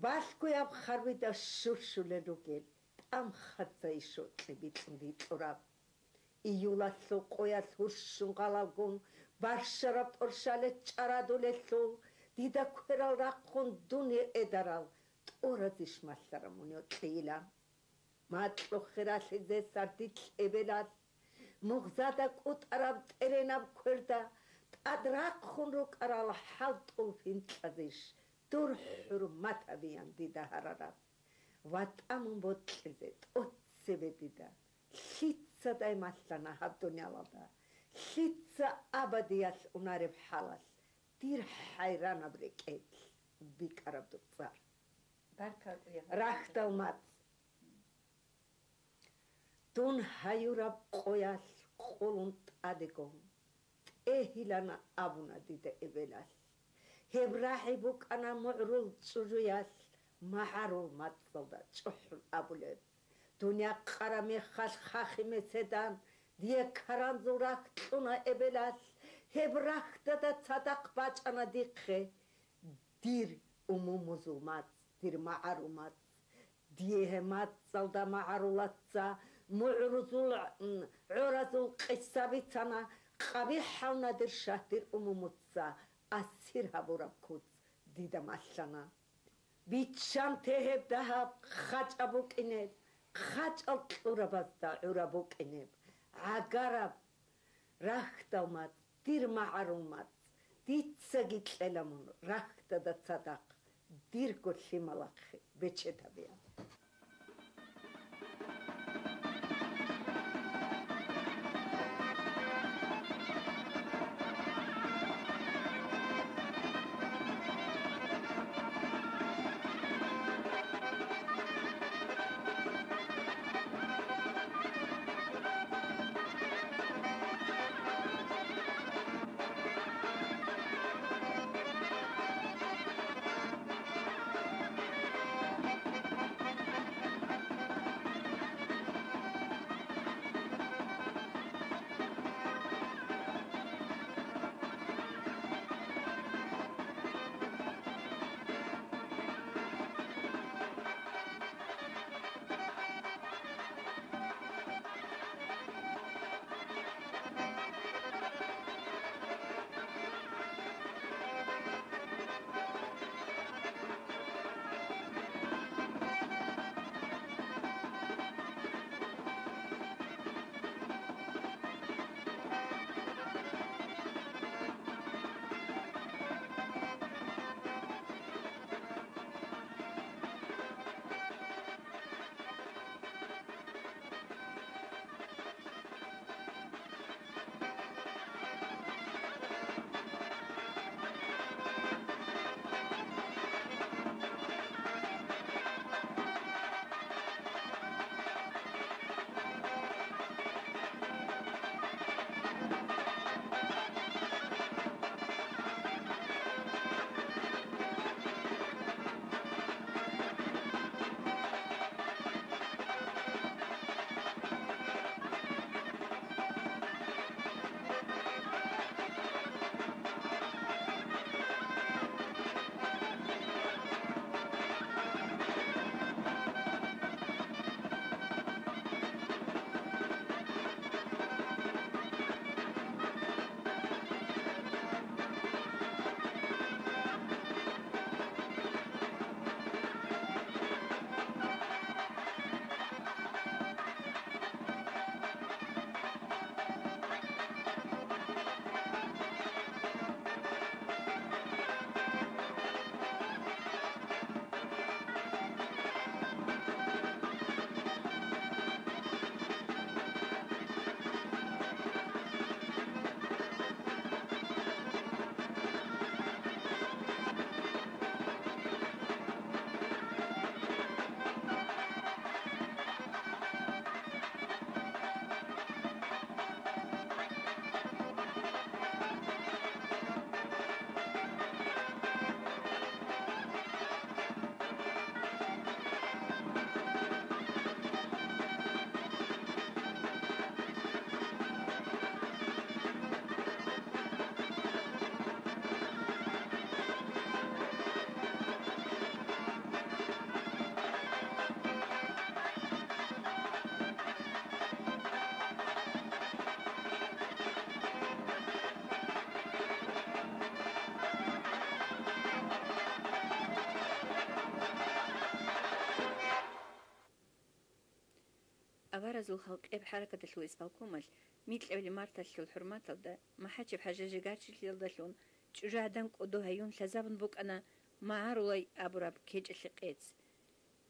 балъгояб харбида щурщулел ругел, тӀам хадзай щокьи бикьун рикьураб. Июлалъул къоялъ гьурщун гъалалгун, барщараб тӀорщале чӀарадулелъул, дида кверал рахъун дун гьередарал тӀоразищ малъараб мун гьоркьейилан. Макьу хиралъизе сардилъ эбелалъ, мугъзада кӀутӀараб тӀеренаб кверда тӀад рахъун рукӀарал хӀалтӀул гьинкьазищ дур хӀурмат гьабиян дида гьарараб. ВатӀа мун бокьизе тӀоцебе дида, лъицадай малъана гьаб дуниялалда, лъица абадиялъ унареб хӀалалъ, дир хӀайранаб рекӀелъ бикӀараб дур цӀар. Баркал, я. Рахьдал мацӀ. Дун гьаюраб къоялъ къулун тӀадегун, тӀегьилана абуна дида эбелалъ. Гьеб рагӀи букӀана мугӀрул чӀужуялъ, магӀарул мацӀалда чӀухӀун абулеб. Дунякъара мехалъ хахи меседан, дие каранзул рахь кьуна эбелалъ, гьеб рахьдада цадахъ бачӀана дихъе. Дир умумузул мацӀ, дир магӀарул мацӀ. Дие гьеб мацӀалда магӀарулаца мугӀрузул, м, гӀоразул къиса бицана, къабихӀ гьавна дир шагь дир умумуца асир гьабураб куц дида малъана. Биччанте гьеб дагьаб хъачӀаб букӀинеб, хъачӀал кьурабазда гӀураб букӀинеб, гӀагараб рахьдал мацӀ, дир магӀарул мацӀ, дицаги кьела мун рахьдада цадахъ дирго лъималахъе бечед гьабеян. Аваразул халкъияб хӀаракаталъул исполкомалъ микьабилеб марталъул хӀурматалда МахӀачев ХӀажи Жигарчилъиялдалъун чӀужугӀадан кӀодо гьаюн лъазабун букӀана МагӀарулай абураб кечӀалъе къец.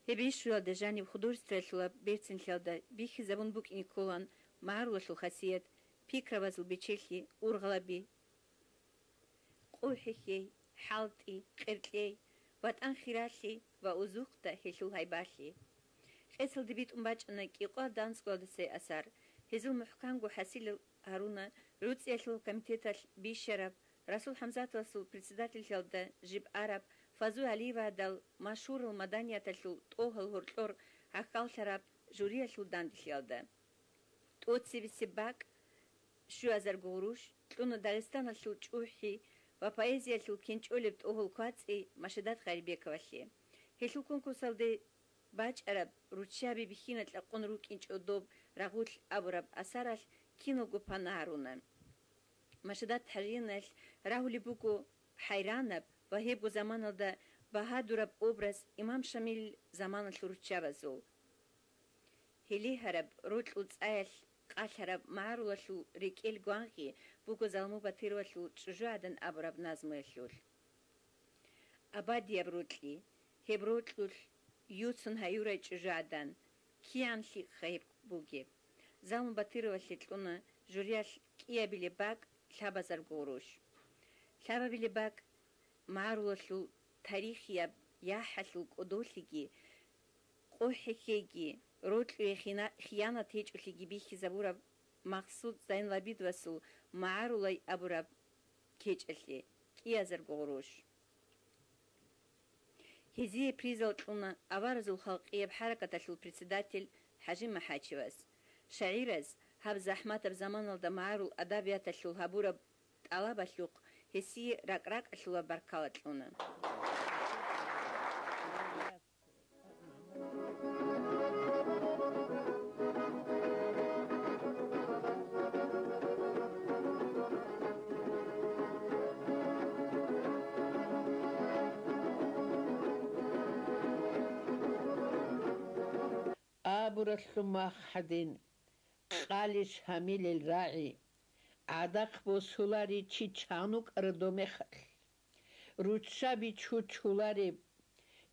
Гьеб ишуялда жаниб художествоялъулаб берцинлъиялда бихьизабун букӀине кколаан магӀарулалъул хасият, пикрабазул бечелъи, ургъалаби, къухӀехьей, хӀалтӀи, къеркьей, ватӀан хиралъи ва узухъда гьелъул гьайбалъи. Къецалде битӀун бачӀана кӀикъоялда анцӀгоялдасай асар. Гьезул мухӀканго хӀасил гьаруна РуцӀиялъул комитеталъ бищараб, Расул ХӀамзатовасул председательлъиялда жиб араб, Фазу ГӀалиевадал машгьурал маданияталъул тӀогьал гьоркьор гӀахьаллъараб жюриялъул данделъиялда. ТӀоцебесеб бакӀ, щуазарго гъурущ, кьуна Дагъистаналъул чӀухӀи ва поэзиялъул кинчӀолеб тӀогьол квацӀи Машидат Гъайрбековалъе. Гьелъул конкурсалде бачӀараб руччаби бихьина кьакъун рукӀинчӀо доб «Рагъулъ» абураб асаралъ киналго пана гьаруна. Машидат ХӀажиялъ рагьулеб буго хӀайранаб ва гьебго заманалда багьадураб образ Имам Шамилил заманалъул руччабазул. Гьеле гьараб рокьул цӀаялъ къалъараб магӀарулалъул рекӀел гвангъи буго Залму Батыровалъул «ЧӀужугӀадан» абураб назмуялъулъ. Абадияб рокьи, гьеб рокьулъ юцун гьаюрай чӀужугӀадан, кигӀан лъикӀха гьеб бугеб. Залму Батыровалъе кьуна жюриялъ кӀиабилеб бакӀ, лъабазарго гъурущ. Лъабабилеб бакӀ магӀарулалъул тарихияб яхӀалъул кӀодолъиги, къухӀехьейги, рокьуе хина-, хиянат гьечӀолъиги бихьизабураб Махсуд Зайналабидовасул «МагӀарулай» абураб кечӀалъе, кӀиазарго гъурущ. Гьезие призал кьуна аваразул халкъияб хӀаракаталъул председатель ХӀажи МахӀачевас. ШагӀираз гьаб захӀматаб заманалда магӀарул адабияталъул гьабураб тӀалабалъухъ гьесие ракӀ-ракӀалъула баркала кьуна. Абуралъун мах гьадин, къалищ гьамилел рагӀи, гӀадахъ босулари чи чан вукӀара домехалъ. Руччаби чучулареб,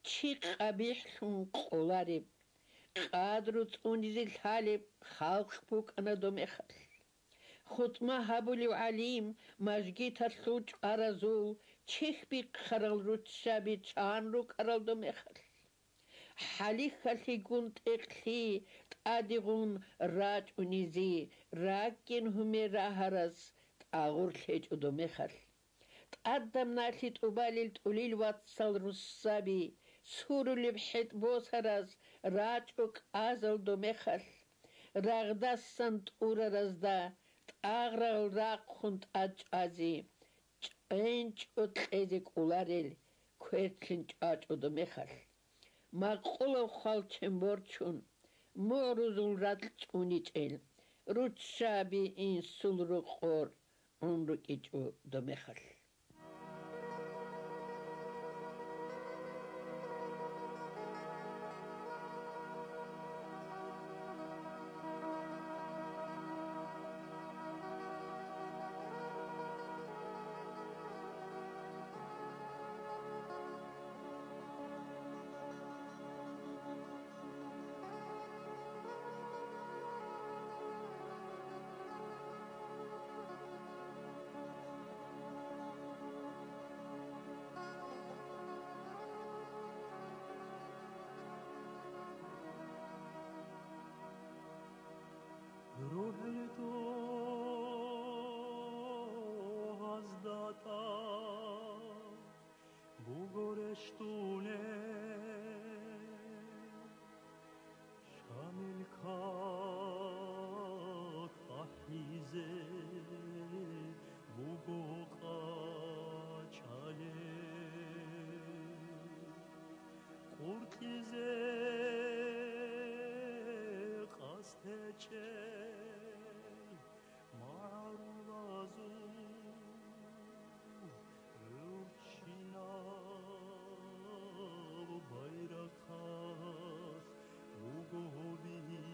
чи къабихӀлъун къолареб, къадру цӀунизе лъалеб халкъ букӀана домехалъ. ХутӀма гьабулев гӀалим, мажгиталъул чӀваразул чихӀ бихъарал руччаби чан рукӀарал домехалъ. ХӀалихьалъигун тӀекълъи тӀадегъун рачӀунизе, ракӀин гьумер рагьарас тӀагъур лъечӀо домехалъ. ТӀадаб налъи тӀубалел тӀулил вацал руссаби, сурулеб хӀетӀ босараз рачӀо кӀазал домехалъ. Рагъдасан тӀураразда тӀагърал рахъун тӀад чӀвазе, чӀенчӀо кьезе кӀоларел квертлъин чӀвачӀо домехалъ. Макъулав хвалчен борчун, мугӀрузул ракь цӀуничӀел, руччаби инсул рокъор гӀун рукӀичӀо домехалъ. РухӀ тӀогьазда тӀад буго рещтӀунеб, Шамил как ахӀизе буго къачӀалеб. Къуркьизе къасд гьечӀел магӀарулазул гӀурччинаб байрахъалъ буго гьобиги.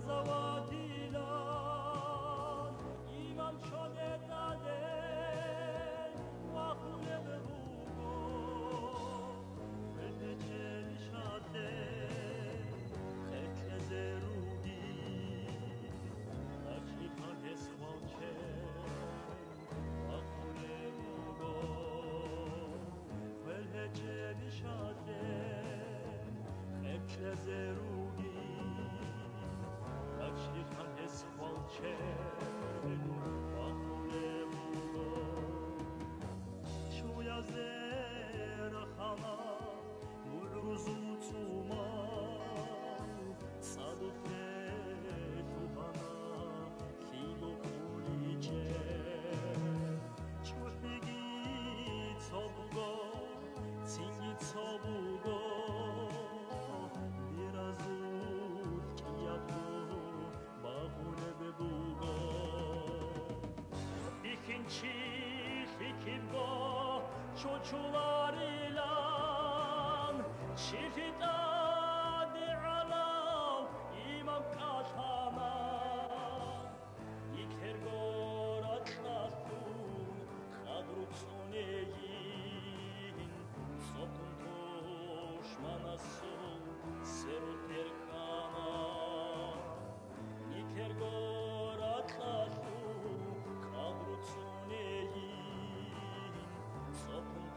Заводилан имам чонетӀалел вахулеб буго, хвел гьечӀебищали къеркьезе ругин, тӀачлъи гьес хвалчен вахулеб буго. Хвел гьечӀебищали къеркьезе ругин, тӀачлъи гьес хвалчен вахулеб буго. Чуязе рахана мугӀрузул цӀумал, цӀадухъе лъугьана лъилухъ гьуличӀел. ЧӀухӀиги цо буго, цинги цо буго, беразул кӀиябго багъулеб буго. Бихьинчилъи кибго чучуларилан, чилъи тӀадегӀанав имам кӀалъана. Нилъерго ракьалъул къадру цӀунейин, цӀокъун душманасул сверул тӀерхьана. Нилъерго ракьалъул къадру цӀунейин, цӀокъун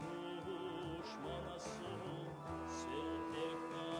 душманасул сверул тӀерхьана.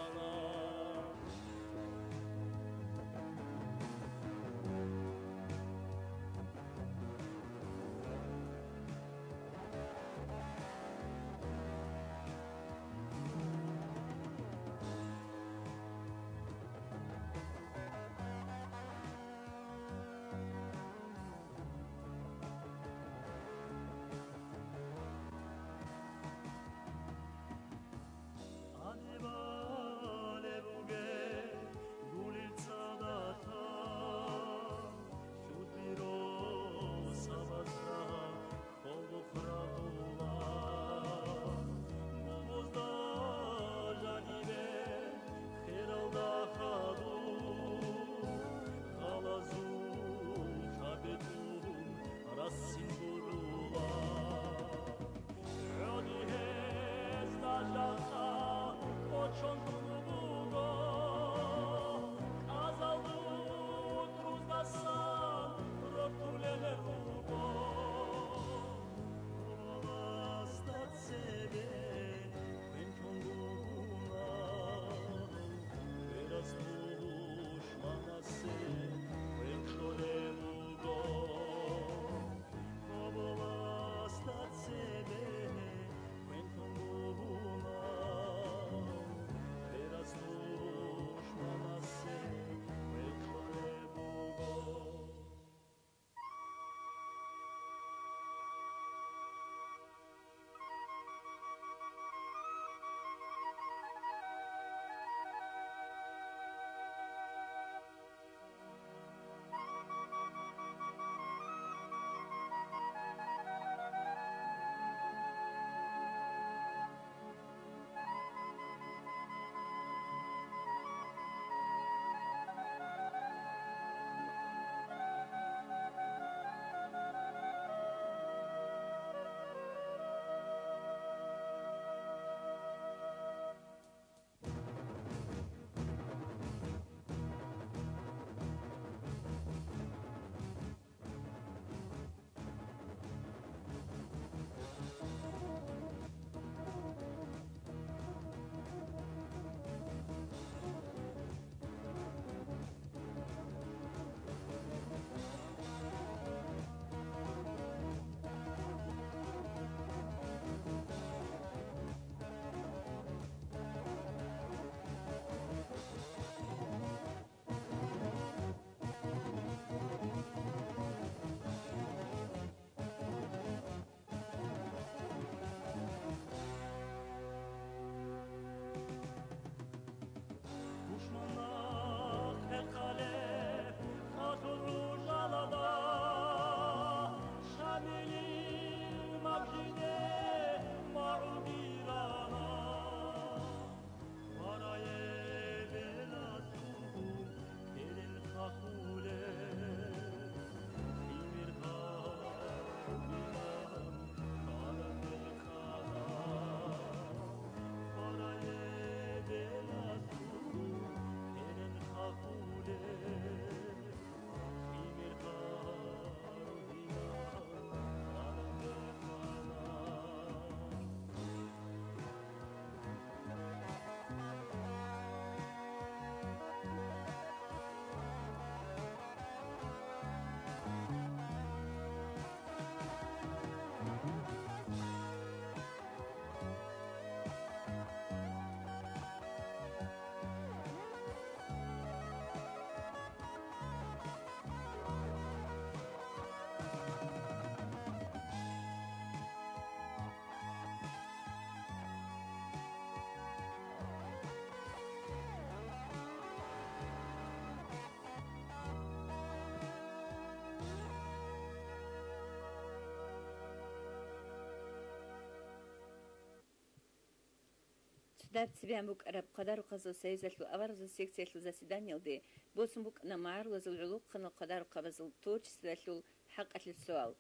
Даб цебеян букӀараб Хъадарухъазул союзалъул аварагзул секциялъул заседаниялде босун букӀана магӀарулазул гӀолохъанал хъадарухъабазул творчествоялъул хӀакъалъулъ суал.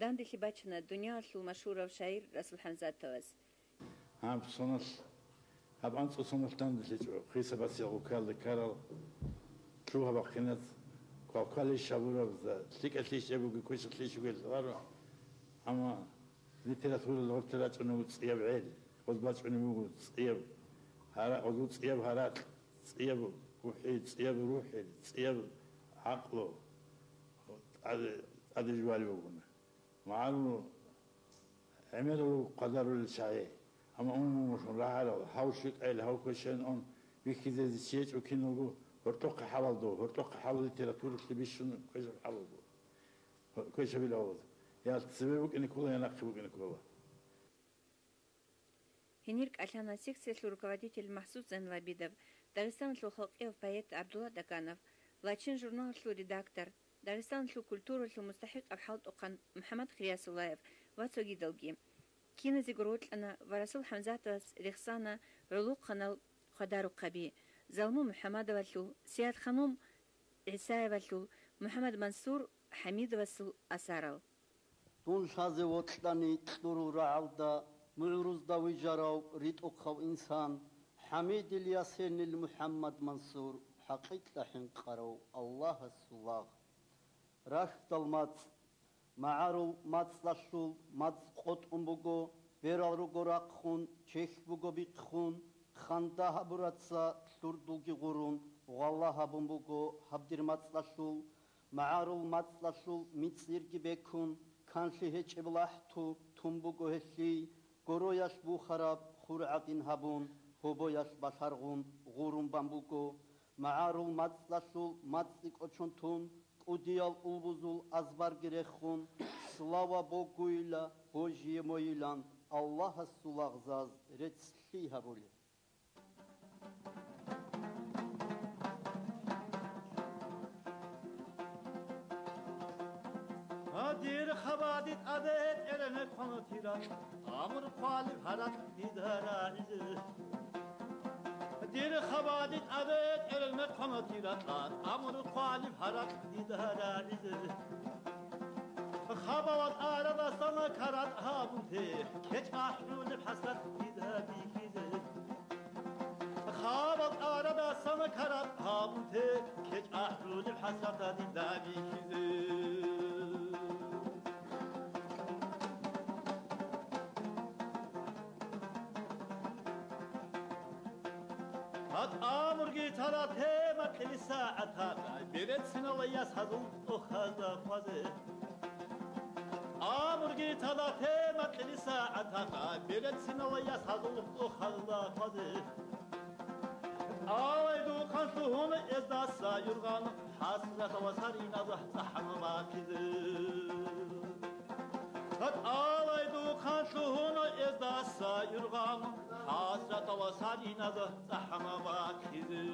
Данделъи бачана дуниялалъул машгьурав шагьир Расул ХӀамзатовас. Гьаб соналъ, гьаб анцӀго соналъ данделъичӀо, хисабасел гъуккалда ккарал лъугьа-бахъинац, квалквалищ гьабураб, лъикӀалъищ гьеб буго, квешалъищ бугел лъаларо. Амма литературалда гъоркье рачӀунеб буго цӀияб гӀел, гъоз бачӀунеб буго цӀияб гьара-, гъозул цӀияб гьаракь, цӀияб гухӀи, цӀияб рухӀи, цӀияб гӀакълу тӀаде-, тӀаде жували бугуна. МагӀарул гӀемерал руго хъадарулел чагӀи, амма умумулъун рагӀарал, гьав щвикӀайилан, гьав квешайилан ун вихьизезе чи гьечӀо киналго, гьоркьохъе хӀалалда, гьоркьохъе хӀалал литературалъе бищун квешаб хӀалалго. Квешабилан гьаваз. Я цебе букӀине ккола, я нахъе букӀине ккола. Гьенир кӀалъана секциялъул руководитель МахӀсуд Зайналабидов, Дагъистаналъул халкъияв поэт ГӀабдулла Даканов, Лачин журналалъул редактор, Дагъистаналъул культуралъул мустахӀикъаб хӀалтӀухъан МухӀаммад Хириясуллаев ва цогидалги. Киназего рокьана ва Расул ХӀамзатовас рехсана гӀолохъанал хъадарухъаби, Залму МухӀаммадовалъул, Сиятханум ГӀисаевалъул, МухӀаммадмансур ХӀамидовасул асарал. Дун лъазе вокьани кьурул рагӀалда, мугӀрузда вижарав ритӀухъав инсан, ХӀамидил ясенил МухӀаммадмансур, хӀакъикъа хӀинкъарав Аллагьасул лагъ. Рахьдал мацӀ. МагӀарул мацӀалъул мацӀ къотӀун буго, берал руго рахъун, чехь буго бихъун, ханда гьабураца лъурдулги гъурун, гъвалла гьабун буго гьаб дир мацӀалъул. МагӀарул мацӀалъул мицӀирги бекун, канлъи гьечӀеб лахӀту тун буго гьелъий, гороялъ бухараб хур гӀадин гьабун, гьобоялъ балъаргъун гъурун бан буго. МагӀарул мацӀалъул мацӀи кӀочон тун, кӀудиял улбузул азбарги рехун, слава Богуила, Божье моилан Аллагьасул лагъзаз рецц лъий гьабулеб. Дир хабади тӀаде тӀеренекъон тирал, амру хъвалеб гьаракь дида рагӀизе. Дир хабади тӀаде тӀеренекъон тирал, амру хъвалеб гьаракь дида рагӀизе. Хабалал арадасан карат гьабун те, кечӀ ахӀулеб хӀасрат дида бихьизе. Хабал арадасан карат гьабун те, кечӀ ахӀулеб хӀасрат дида бихьизе. Гьат амурги тала тема кьили сагӀатаха, берецинала яс гьазул тӀохазда хъвазе. Амурги тала тема кьили сагӀатаха, берецинала яс гьазул тӀохазда хъвазе. Алай духъан лъугьуна эздаса юргъан, хӀасратала сариназ цӀахӀан бахъизе. Гьат алай духъан лъугьуна эздаса юргъан, хӀасратала сариназ цӀахӀан бахъизе.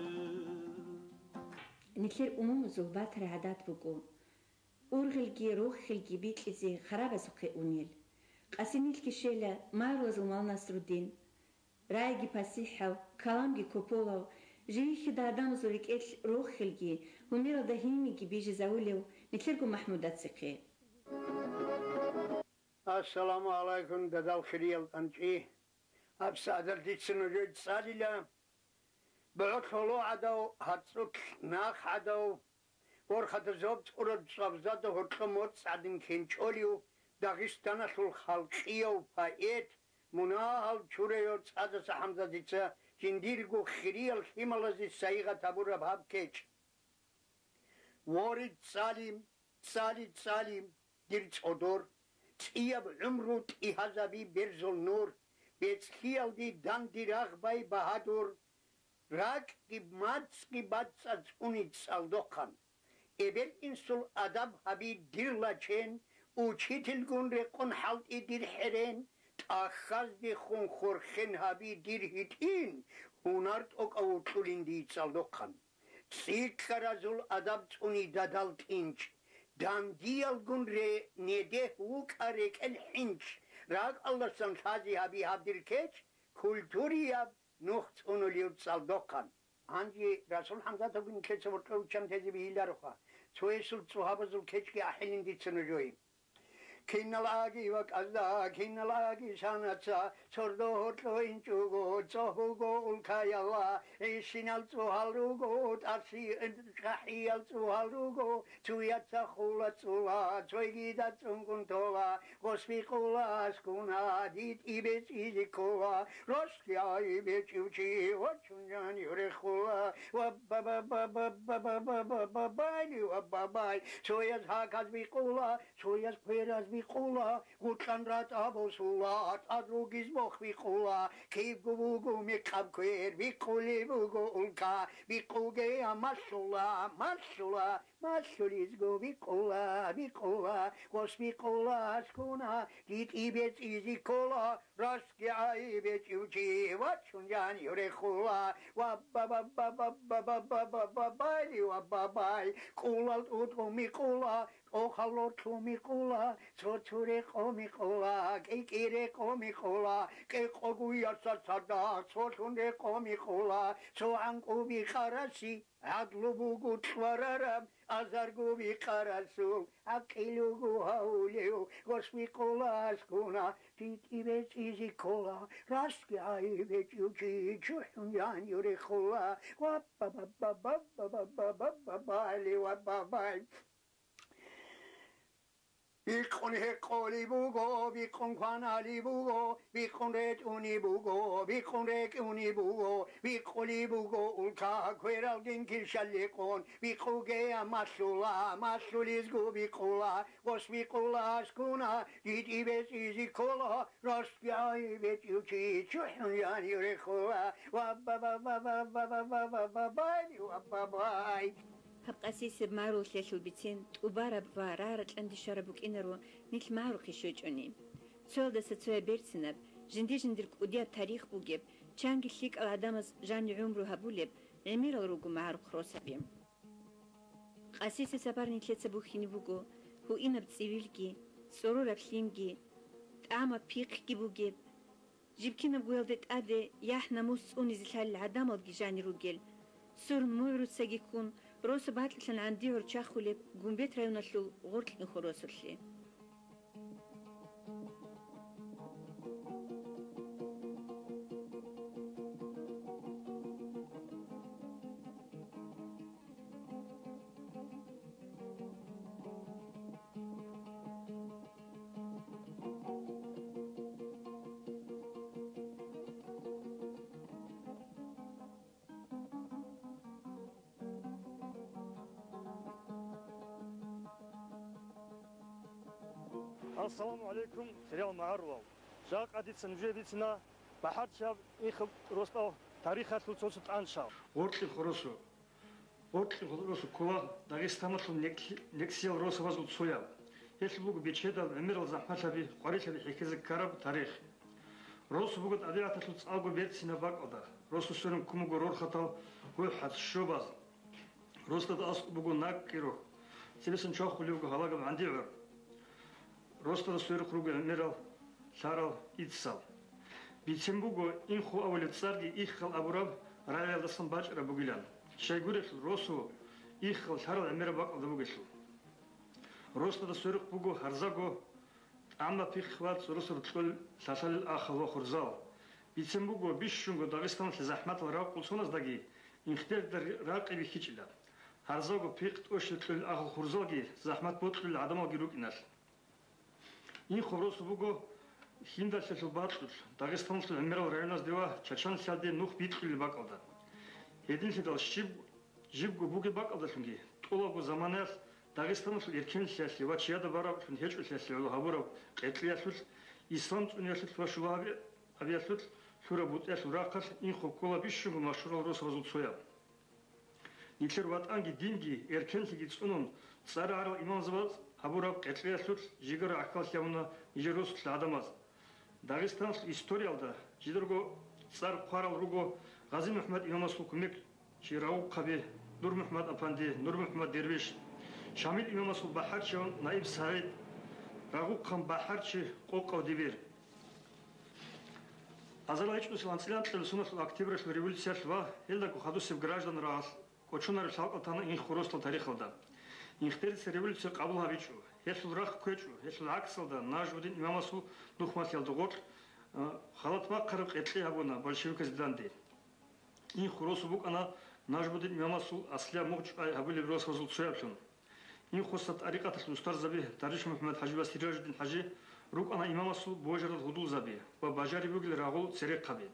Нилъер умумузул батарай гӀадат буго, ургъелги рохелги бикьизе харабазухъе унел. Къаси нилъги щвела магӀарулазул Мал Насруддин, райги пасихӀав, каламги ккополав, живихьида гӀадамазул рекӀелъ рохелги, гьумералда гьимиги бижизавулев нилъерго МахӀмудацихъе. Ассаламу гӀалайкум, дадал хириял тӀанчӀи! Гьаб сагӀаталъ дица нужее цӀалила, богьо лъоло гӀадав, гьарцӀулъ нах гӀадав, борхатазул цӀураб цӀвабзада гьоркьоб моцӀ гӀадин кенчӀолев, Дагъистаналъул халкъияв поэт, мунагьал чураяв ЦӀадаса ХӀамзатица жиндирго хириял лъималазе сайигъат гьабураб гьаб кечӀ. Ворид цӀали, цӀали, цӀали, дир цӀодор, цӀияб гӀумру тӀигьазаби берзул нур, бецӀлъиялде данде рагъ бай багьадур, ракӀги мацӀги бацӀцӀад цӀуни цӀалдохъан. Эбел-инсул адаб гьаби дир лачен, учительгун рекъон хӀалтӀи дир хӀерен, тӀахьаздехун хурхен гьаби дир гьитӀин, гьунар тӀокӀав вокьулин дий цӀалдохъан. ЦӀикӀкӀаразул адаб цӀуни дадал тӀинчӀ, дандиялгун ре недегь вукӀа рекӀел хӀинчӀ, ракӀалдасан лъази гьаби гьаб дир кечӀ, культурияб Нух цӀунулев цӀалдохъан. Гьанже Расул ХӀамзатовги нилъеца борчӀов виччан тезе бегьилароха. Цоясул цӀугьабазул кечӀги ахӀилин дица нужее. КиналгӀаги вакӀазда, киналгӀаги санаца, сордо гьоркьо инчӀого, цӀогь буго улкаялла, гӀисинал цӀугьал руго, тӀаси-, чӀахӀиял цӀугьал руго, цуяца хула цӀула, цойгида цӀунгун тола, гъос бикъула аскуна, дитӀи бецӀизе ккола, росгӀай бечӀев чи вачун жан юрехула, ва ба ба ба ба ба ба ба ба ба байли ва бабай, цояз гьаказ бикъула, цояз квераз бикъула, гъутӀан ратӀа босула, тӀад ругиз бох бикъула, кибго буго мекъаб квер, бикъулеб буго улка, бикъуге я малъула, малъула, малъулезго бикъула, бикъула, гъос бикъула аскуна, дитӀи бецӀизе ккола, росгӀай бечӀев чи вачун жан юрехула, ва ба ба ба ба ба ба ба ба ба байли ва бабай, кӀулал тӀутӀу микъула, тӀохал лорлъу микъула, цо-цо рекъо микъула, кӀи-кӀи рекъо микъула, кӀикъого ясалъ цадахъ цолъун рекъо микъула, цо гӀанкӀуби къараси гӀадлу буго кьварараб, азарго бикъарасул гӀакъил руго гьавулев, гъос бикъула аскуна, дитӀи бецӀизе ккола, росгӀай бечӀев чи чӀухӀун жан юрехула, ва ба ба ба ба ба ба ба ба ба байли ва бабай. Бикъун гьекъолеб буго, бикъун кваналеб буго, бикъун ретӀунеб буго, бикъун рекӀунеб буго, бикъулеб буго улка, квералгин килщаликъун, бикъуге я малъула, малъулезго бикъула, гъос бикъула аскуна, дитӀи бецӀизе ккола, росгӀай бечӀев чи чӀухӀун жан юрехула, ва ба ба ба ба ба ба ба ба байли ва бабай. Гьаб къасисеб магӀарулъиялъул бицен тӀубараб ва рагӀа-ракьанде щвараб букӀинаро нилъ магӀарухъе щвечӀони. Цоялдаса цояб берцинаб, жинди-жиндир кӀудияб тарих бугеб, чанги лъикӀал гӀадамаз жани гӀумру гьабулеб гӀемерал руго магӀарухъ росаби. Къасисеб сапар нилъеца бухьине буго, гьуинаб цӀивилги, цӀорораб лъимги, тӀамаб пихъги бугеб, жиб кинабго ялде тӀаде яхӀ-намус цӀунизе лъалел гӀадамалги жанир ругел, сур-мугӀруцаги ккун, росу бакьилъан гӀанди гӀорчахулеб Гумбет районалъул Гъоркьинхо росулъе. Ассаламу гӀалайкум, хириял магӀарулал! Жакъа дица нужее бицина бахӀарчияб Инхо росдал тарихалъул цо-цо тӀанчал. Гъоркьинхо росу. Гъоркьинхо росу ккола Дагъистаналъул некӀ-, некӀсиял росабазул цояб. Гьелъул буго бечедал, гӀемерал захӀмалъаби, къварилъаби хӀехьезе ккараб тарих. Росу буго тӀабигӀаталъул цӀакъго берцинаб бакӀалда. Росу сверун ккун буго рорхатал гугьаз, щобаз. Росдада аскӀоб буго накӀкӀи рохь, цебесан чвахулев вуго гьалагаб гӀанди гӀор. Росдада сверухъ руго гӀемерал лъарал иццал. Бицен буго Инхо абулеб цӀарги Иххал абураб рагӀиялдасан бачӀараб бугилан. Щайгурелъул росу Иххал лъарал гӀемераб бакӀалда бугелъул. Росдада сверухъ буго гьарзаго тӀама пихъ ва цӀоросару кьолел лъалъалел ахал ва хурзал. Бицен буго, бищунго Дагъистаналъе захӀматал ракъулсоназдаги инхдерда ракъи бихьичӀила. Гьарзаго пихъ тӀощел кьолел ахал хурзалги захӀмат бокьулел гӀадамалги рукӀиналъ. Инхо росу буго Хьиндалъиялъул бакьулъ, Дагъистаналъул гӀемерал районазде ва Чачанлъиялде нух бикьулел бакӀалда. Гьединлъидал щиб-, жибго бугеб бакӀалдалъунги, тӀолабго заманаялъ Дагъистаналъул эркенлъиялъе ва чияда бараб гьечӀолъиялъе гӀоло гьабураб къеркьеялъулъ, ислам цӀуниялъулъ ва шугьа гьаби-, гьабиялъулъ лъураб бутӀиялъул рахъалъ Инхо ккола бищунго машгьурал росабазул цояб. Нилъер ватӀанги динги, эркенлъиги цӀунун, цӀар-гӀарал имамзабаз гьабураб къеркьеялъулъ жигара гӀахьаллъи гьабуна нижер росулъ гӀадамаз. Дагъистаналъул историялда жидарго цӀар хъварал руго Гъази-МухӀамад имамасул кумекчи Рагъухъаби, Нур-МухӀамад апанди, Нур-МухӀамад дервиш, Шамил имамасул бахӀарчи Наиб СагӀид, Рагъухъан бахӀарчи Къокъав Дибир. Азарал гьечӀосел анцӀила анкьабилеб соналъул Октябралъул революциялъ ва гьелдаго хадусеб граждан рагъалъ кӀочонареб лъалкӀал тана Инхо росулъул тарихалда. Инхтерица революция къабул гьабичӀо, гьелъул рахъ кквечӀо, гьелъул гӀаксалда Нажмудин имамасул нухмалъиялда гъоркь, а, халат бахъараб къеркьи гьабуна большевиказде данде. Инхо росу букӀана Нажмудин имамасул аслияб мугъчӀвай гьабулеб росабазул цояблъун. Инхоса тӀарикъаталъул устарзаби Дарвиш МухӀаммад-хӀажи ва Сиражудин-хӀажи рукӀана имамасул божарал гьудулзаби ва бажариб бугел рагъул церехъаби.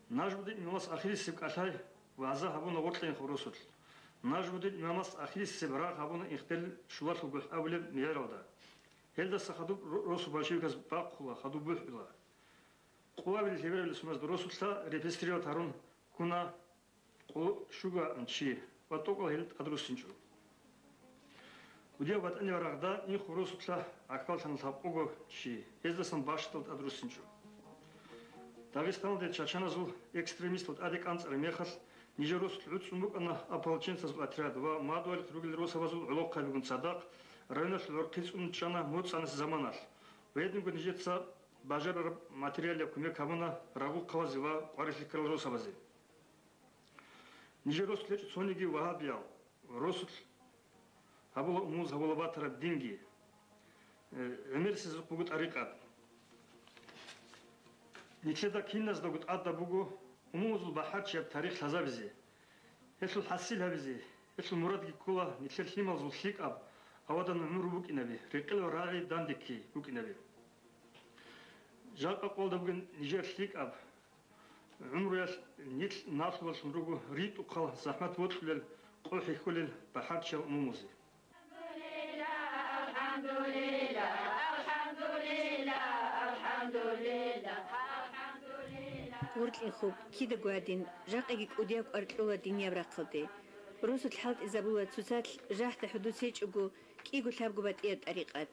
Нажмудин имамас ахирисеб кӀалъай вагӀза гьабуна гъоркье Инхо росулъ. Нажмудин имамас ахирисеб рагъ гьабуна Инхтерил шулалъул гохӀ абулеб мегӀералда. Гьелдаса хадуб ро-, росу большевиказ бахъула, хадуб бухӀула. Къувабилеб лъеберабилеб соналда росулъа репрессировать гьарун ккуна къо-, щугоан чи ва тӀокӀал гьел тӀадруссинчӀо. Кудияб батӀияб рагъда Инхо росулъа гӀахьаллъана лъабкъого чи, гьездасан бащдал тӀадруссинчӀо. Дагъистаналде чачаназул экстремистал тӀаде кӀанцӀараб мехалъ, нижер росулъ гӀуцӀун букӀана ополченцазул отряд ва мадугьалихъ ругел росабазул гӀолохъабигун цадахъ районалъул гӀорхъи цӀун чӀана моцӀанасе заманалъ. Гьединго нижеца бажарараб материалияб кумек гьабуна рагъухъалазе ва къварилъи ккарал росабазе. Нижер росулъ гьечӀо цониги вагьабиял, росулъ гьабула умумуз гьабула батараб динги, э, гӀемерисезухъ буго тӀарикъат. Нилъеда киназдаго тӀадаб буго умумузул бахӀарчияб тарих лъазабизе, гьелъул хӀасил гьабизе, гьелъул мурадги ккола нилъер лъималазул лъикӀаб, авадан гӀумру букӀинаби, рекъел ва рагӀи дандекки букӀинаби. Жакъа къоялда бугин нижер лъикӀаб гӀумруялъ нилъ налъулалъун руго ритӀухъал захӀмат бокьулел, къо хӀехьулел бахӀарчиял умумузе. Гъоркье Инхо кидаго гьадин, жакъаги кӀудияб кӀвар кьола динияб рахъалде. Росулъ хӀалтӀизабула цоцалъ жахӀда хӀудуц гьечӀого кӀиго-лъабго батӀияб тӀарикъат.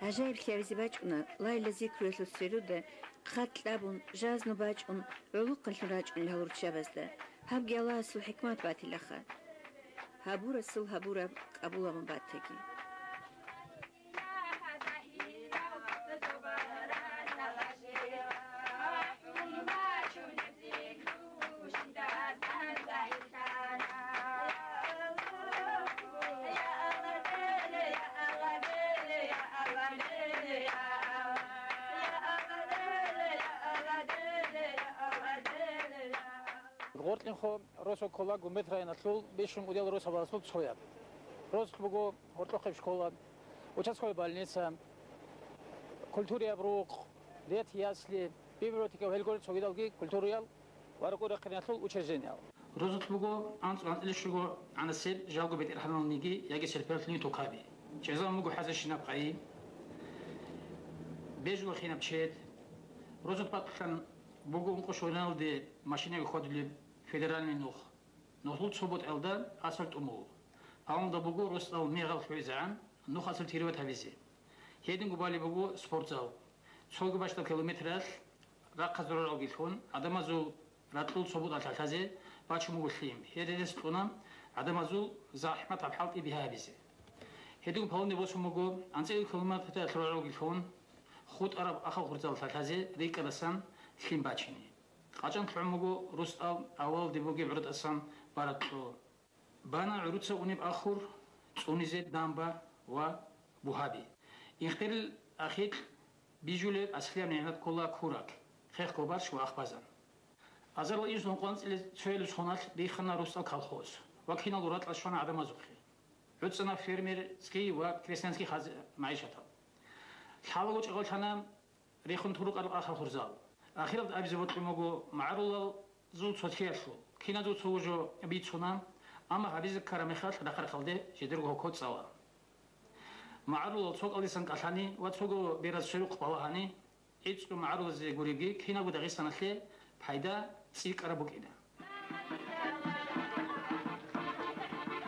ГӀажаиблъи гьабизе бачӀуна, лайла зикруялъул сверуда хъат кьабун, жазну бачӀун, гӀолохъанлъун рачӀунел гьал руччабазда. Гьабги Аллагьасул хӀикмат батилаха. Гьабурасул гьабураб къабулагъун батаги. Гъоркье Инхо росу ккола Гумбет районалъул бищун кӀудиял росабазул цояб. Росулъ буго гьоркьохъеб школа, участковая больница, культураяб рукъ, дет ясли, библиотека ва гьелгун цогидалги культураял ва рокъор рахъиналъул учреждениеял. Рузулъ буго анцӀ-анцӀила щуго гӀанасеб жалго бетӀергьаналниги яги серпилалъулги тукаби. ЧӀезабун буго хӀазащинаб къайи, бежула хинаб чед. Рузулъ бакӀлъан буго ункъо щугӀиналде машинаги хьвадулеб федеральный нух. Нухлул цо бутӀалда асар тӀумул. Палмалда буго росдал мегъал хӀуйзегӀан нух асар тириват гьабизе. Гьединго балеб буго спортзал. Цоги бащдал километралъ рахъаз роралгилъун, гӀадамазул ракьул цо бутӀа лъалъазе бачун буго лъим. Гьединес кьуна гӀадамазул захӀматаб хӀалтӀи бигьа гьабизе. Гьединго палмалде босун буго анцӀила километралъ роралгилъун хутӀараб ахал хурзал лъалъазе рикӀкӀадасан лъим бачине. КъачӀан лъугӀун буго росдал авалалде бугеб гӀуртӀасан баракь кьо. Бана гӀуруца унеб ахур цӀунизе дамба ва бугьаби. Ихтирил ахикь бижулеб аслияб нигӀмат ккола курак, хех кколбарщ ва ахбазан. Азарал инсул ункъоялда анцӀила цоялил соналъ рихана росдал колхоз ва киналго ракьалъ щвана гӀадамазухъе. ГӀуцӀана фермерский ва крестьянский хаз-, магӀишатал. Лъалаго чӀегӀерлъана рехун турукъарал ахал хурзал. Ахиралда абизе бокьун буго магӀарулазул цоцӀиялъул. Киназул цо вужу бицуна, амма гьабизе ккараб мехалъ рахъ-рахъалде жидерго гьоко цӀала. МагӀарулал цо кӀалдисан кӀалъани ва цого бераз сверухъ балагьани, гӀицӀго магӀарулазе гуриги кинабго Дагъистаналъе пайда цӀикӀкӀараб букӀина.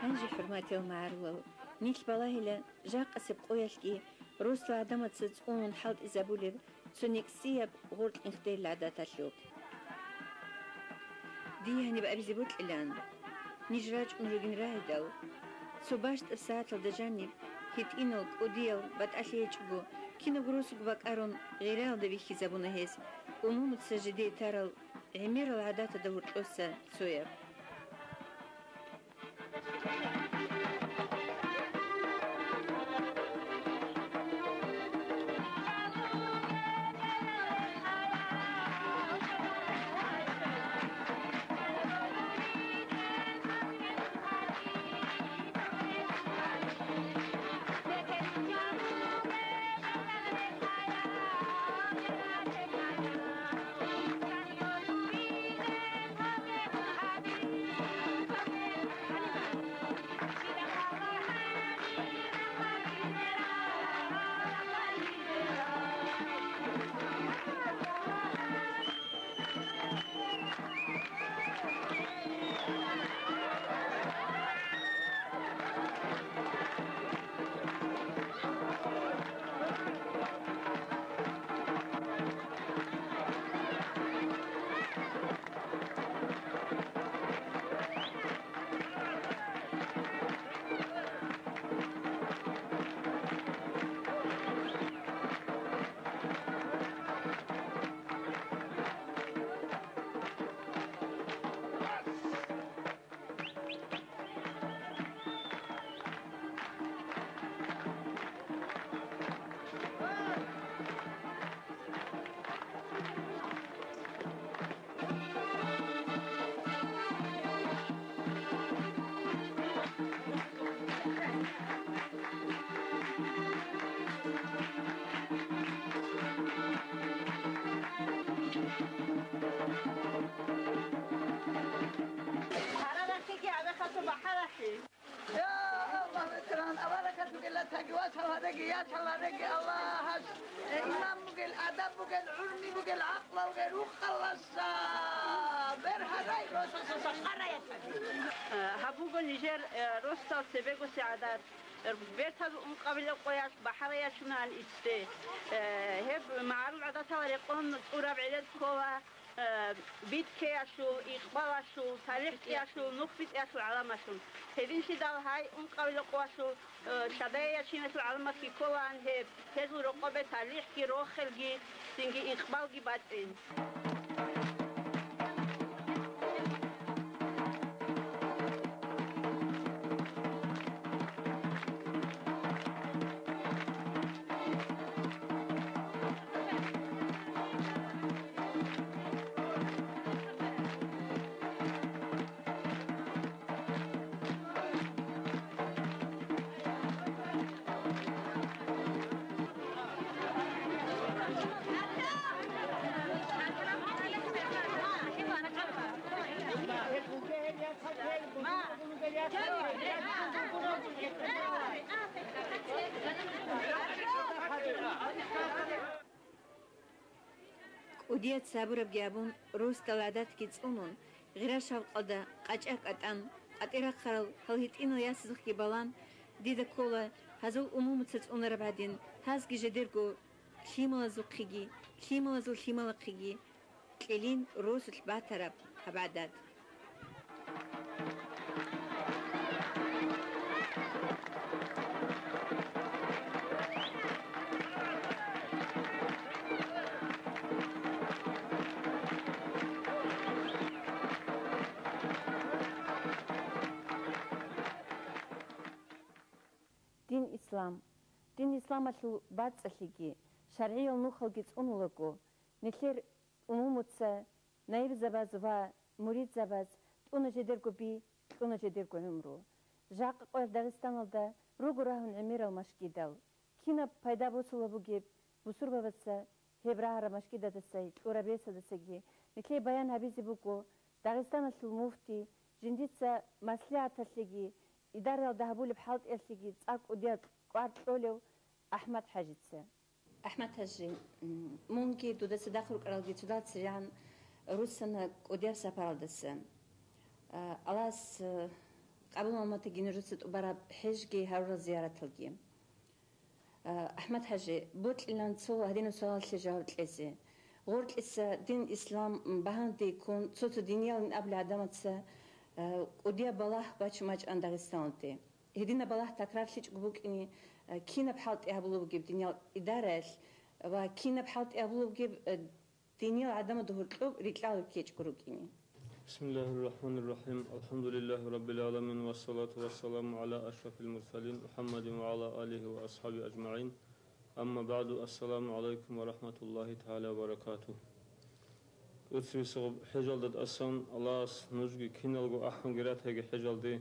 Гьанже, хӀурматиял магӀарулал, нилъ балагьила жакъасеб къоялъги росла гӀадамаца цӀунун хӀалтӀизабулеб цо некӀсияб гъоркь ихтер гӀадаталъул. Дие гьаниб абизе бокьилан, ниж рачӀун ругин рагӀидал, цо бащдаб сагӀаталда жаниб, гьитӀинал, кӀудиял, батӀалъи гьечӀого, кинабго росуго бакӀарун, гъираялда бихьизабуна гьес, умумуца жидее тарал гӀемерал гӀадаталда гьоркьоса цояб. Гьарарахъеги гьабехъасул бахӀарахъе. Я Аллагь, ветеран, абаракат бугел, ратаги вачал гьареги, яшал гьареги, Аллагьас, э, иман бугел, адаб бугел, гӀурми бугел, гӀакълалге рухъаласа, бер гьарай, росаса сахара ятаги. Э, гьаб буго нижер, э, росдал цебегоси гӀадат. Э, бертал ункъабилеб къоялъ бахӀарай ячунаан иццде. Э, гьеб магӀарул гӀадатал рекъон цӀураб гӀелел ккола. Э, битӀкеялъул, икъбалалъул, талихӀ кьеялъул, нух битӀиялъул гӀаламалъун. Гьединлъидал гьай ункъабилеб къоялъул, э, лъадая ячиналъул гӀаламалъги кколаан гьеб, гьезул рокъобе талихӀги, рохелги, цинги икъбалги батӀин. КӀудияд сабурабги абун, росдал гӀадатги цӀунун, гъира-шавкъалда къачӀа кӀатӀан, къватӀир рахъарал гьал гьитӀинал ясазухъги балан, дида ккола гьазул умумуца цӀунараб гӀадин, гьазги жидерго лъималазухъеги, лъималазул лъималахъеги кьелин росулъ батараб гьаб гӀадат. Дин ислам. Дин исламалъул бацӀцӀалъиги, шаргӀиял нухалги цӀунулаго, нилъер умумуца, наибзабаз ва муридзабаз тӀуна жидерго би, кьуна жидерго гӀумру. Жакъа къоялъ Дагъистаналда руго рагьун гӀемерал машгидал. Кинаб пайда босула бугеб бусурбабаца гьеб рагьараб машгидадаса, кьураб ресадасаги? Нилъее баян гьабизе буго Дагъистаналъул муфти, жиндица маслигӀаталъеги, идараялда гьабулеб хӀалтӀиялъеги цӀакъ кӀудияб кӀвар кьолев АхӀмад-хӀажица. АхӀмад-хӀажи, м, мунги дуда цадахъ рукӀаралги цодал цебегӀан руссана кӀудияб сапаралдаса. А, Аллагьас, э, къабул гьабун батаги нужеца тӀубараб хӀежги гьарурал зияраталги. А, АхӀмад-хӀажи, бокьилан цо гьадинаб суалалъе жаваб кьезе. Гъоркьиса дин ислам багьанде ккун, цо-цо диниялин абулел гӀадамаца, а, кӀудияб балагь бачун бачӀана Дагъистаналде. Гьединаб балагь такрарлъичӀого букӀине, а, кинаб хӀалтӀи гьабулеб бугеб диниял идараялъ ва кинаб хӀалтӀи гьабулеб бугеб, а, диниял гӀадамазда гьоркьоб рикьалаби ккечӀого рукӀине. بسم الله الرحمن الرحيم. الحمد لله رب العالمين، والصلاة والسلام على أشرف المرسلين محمد وعلى آله وأصحابه أجمعين. أما بعد، السلام عليكم ورحمة الله تعالى وبركاته. ТӀоцебесеб хӀежалда тӀасан Аллагьас нужги киналго ахӀунги ратаги хӀежалде,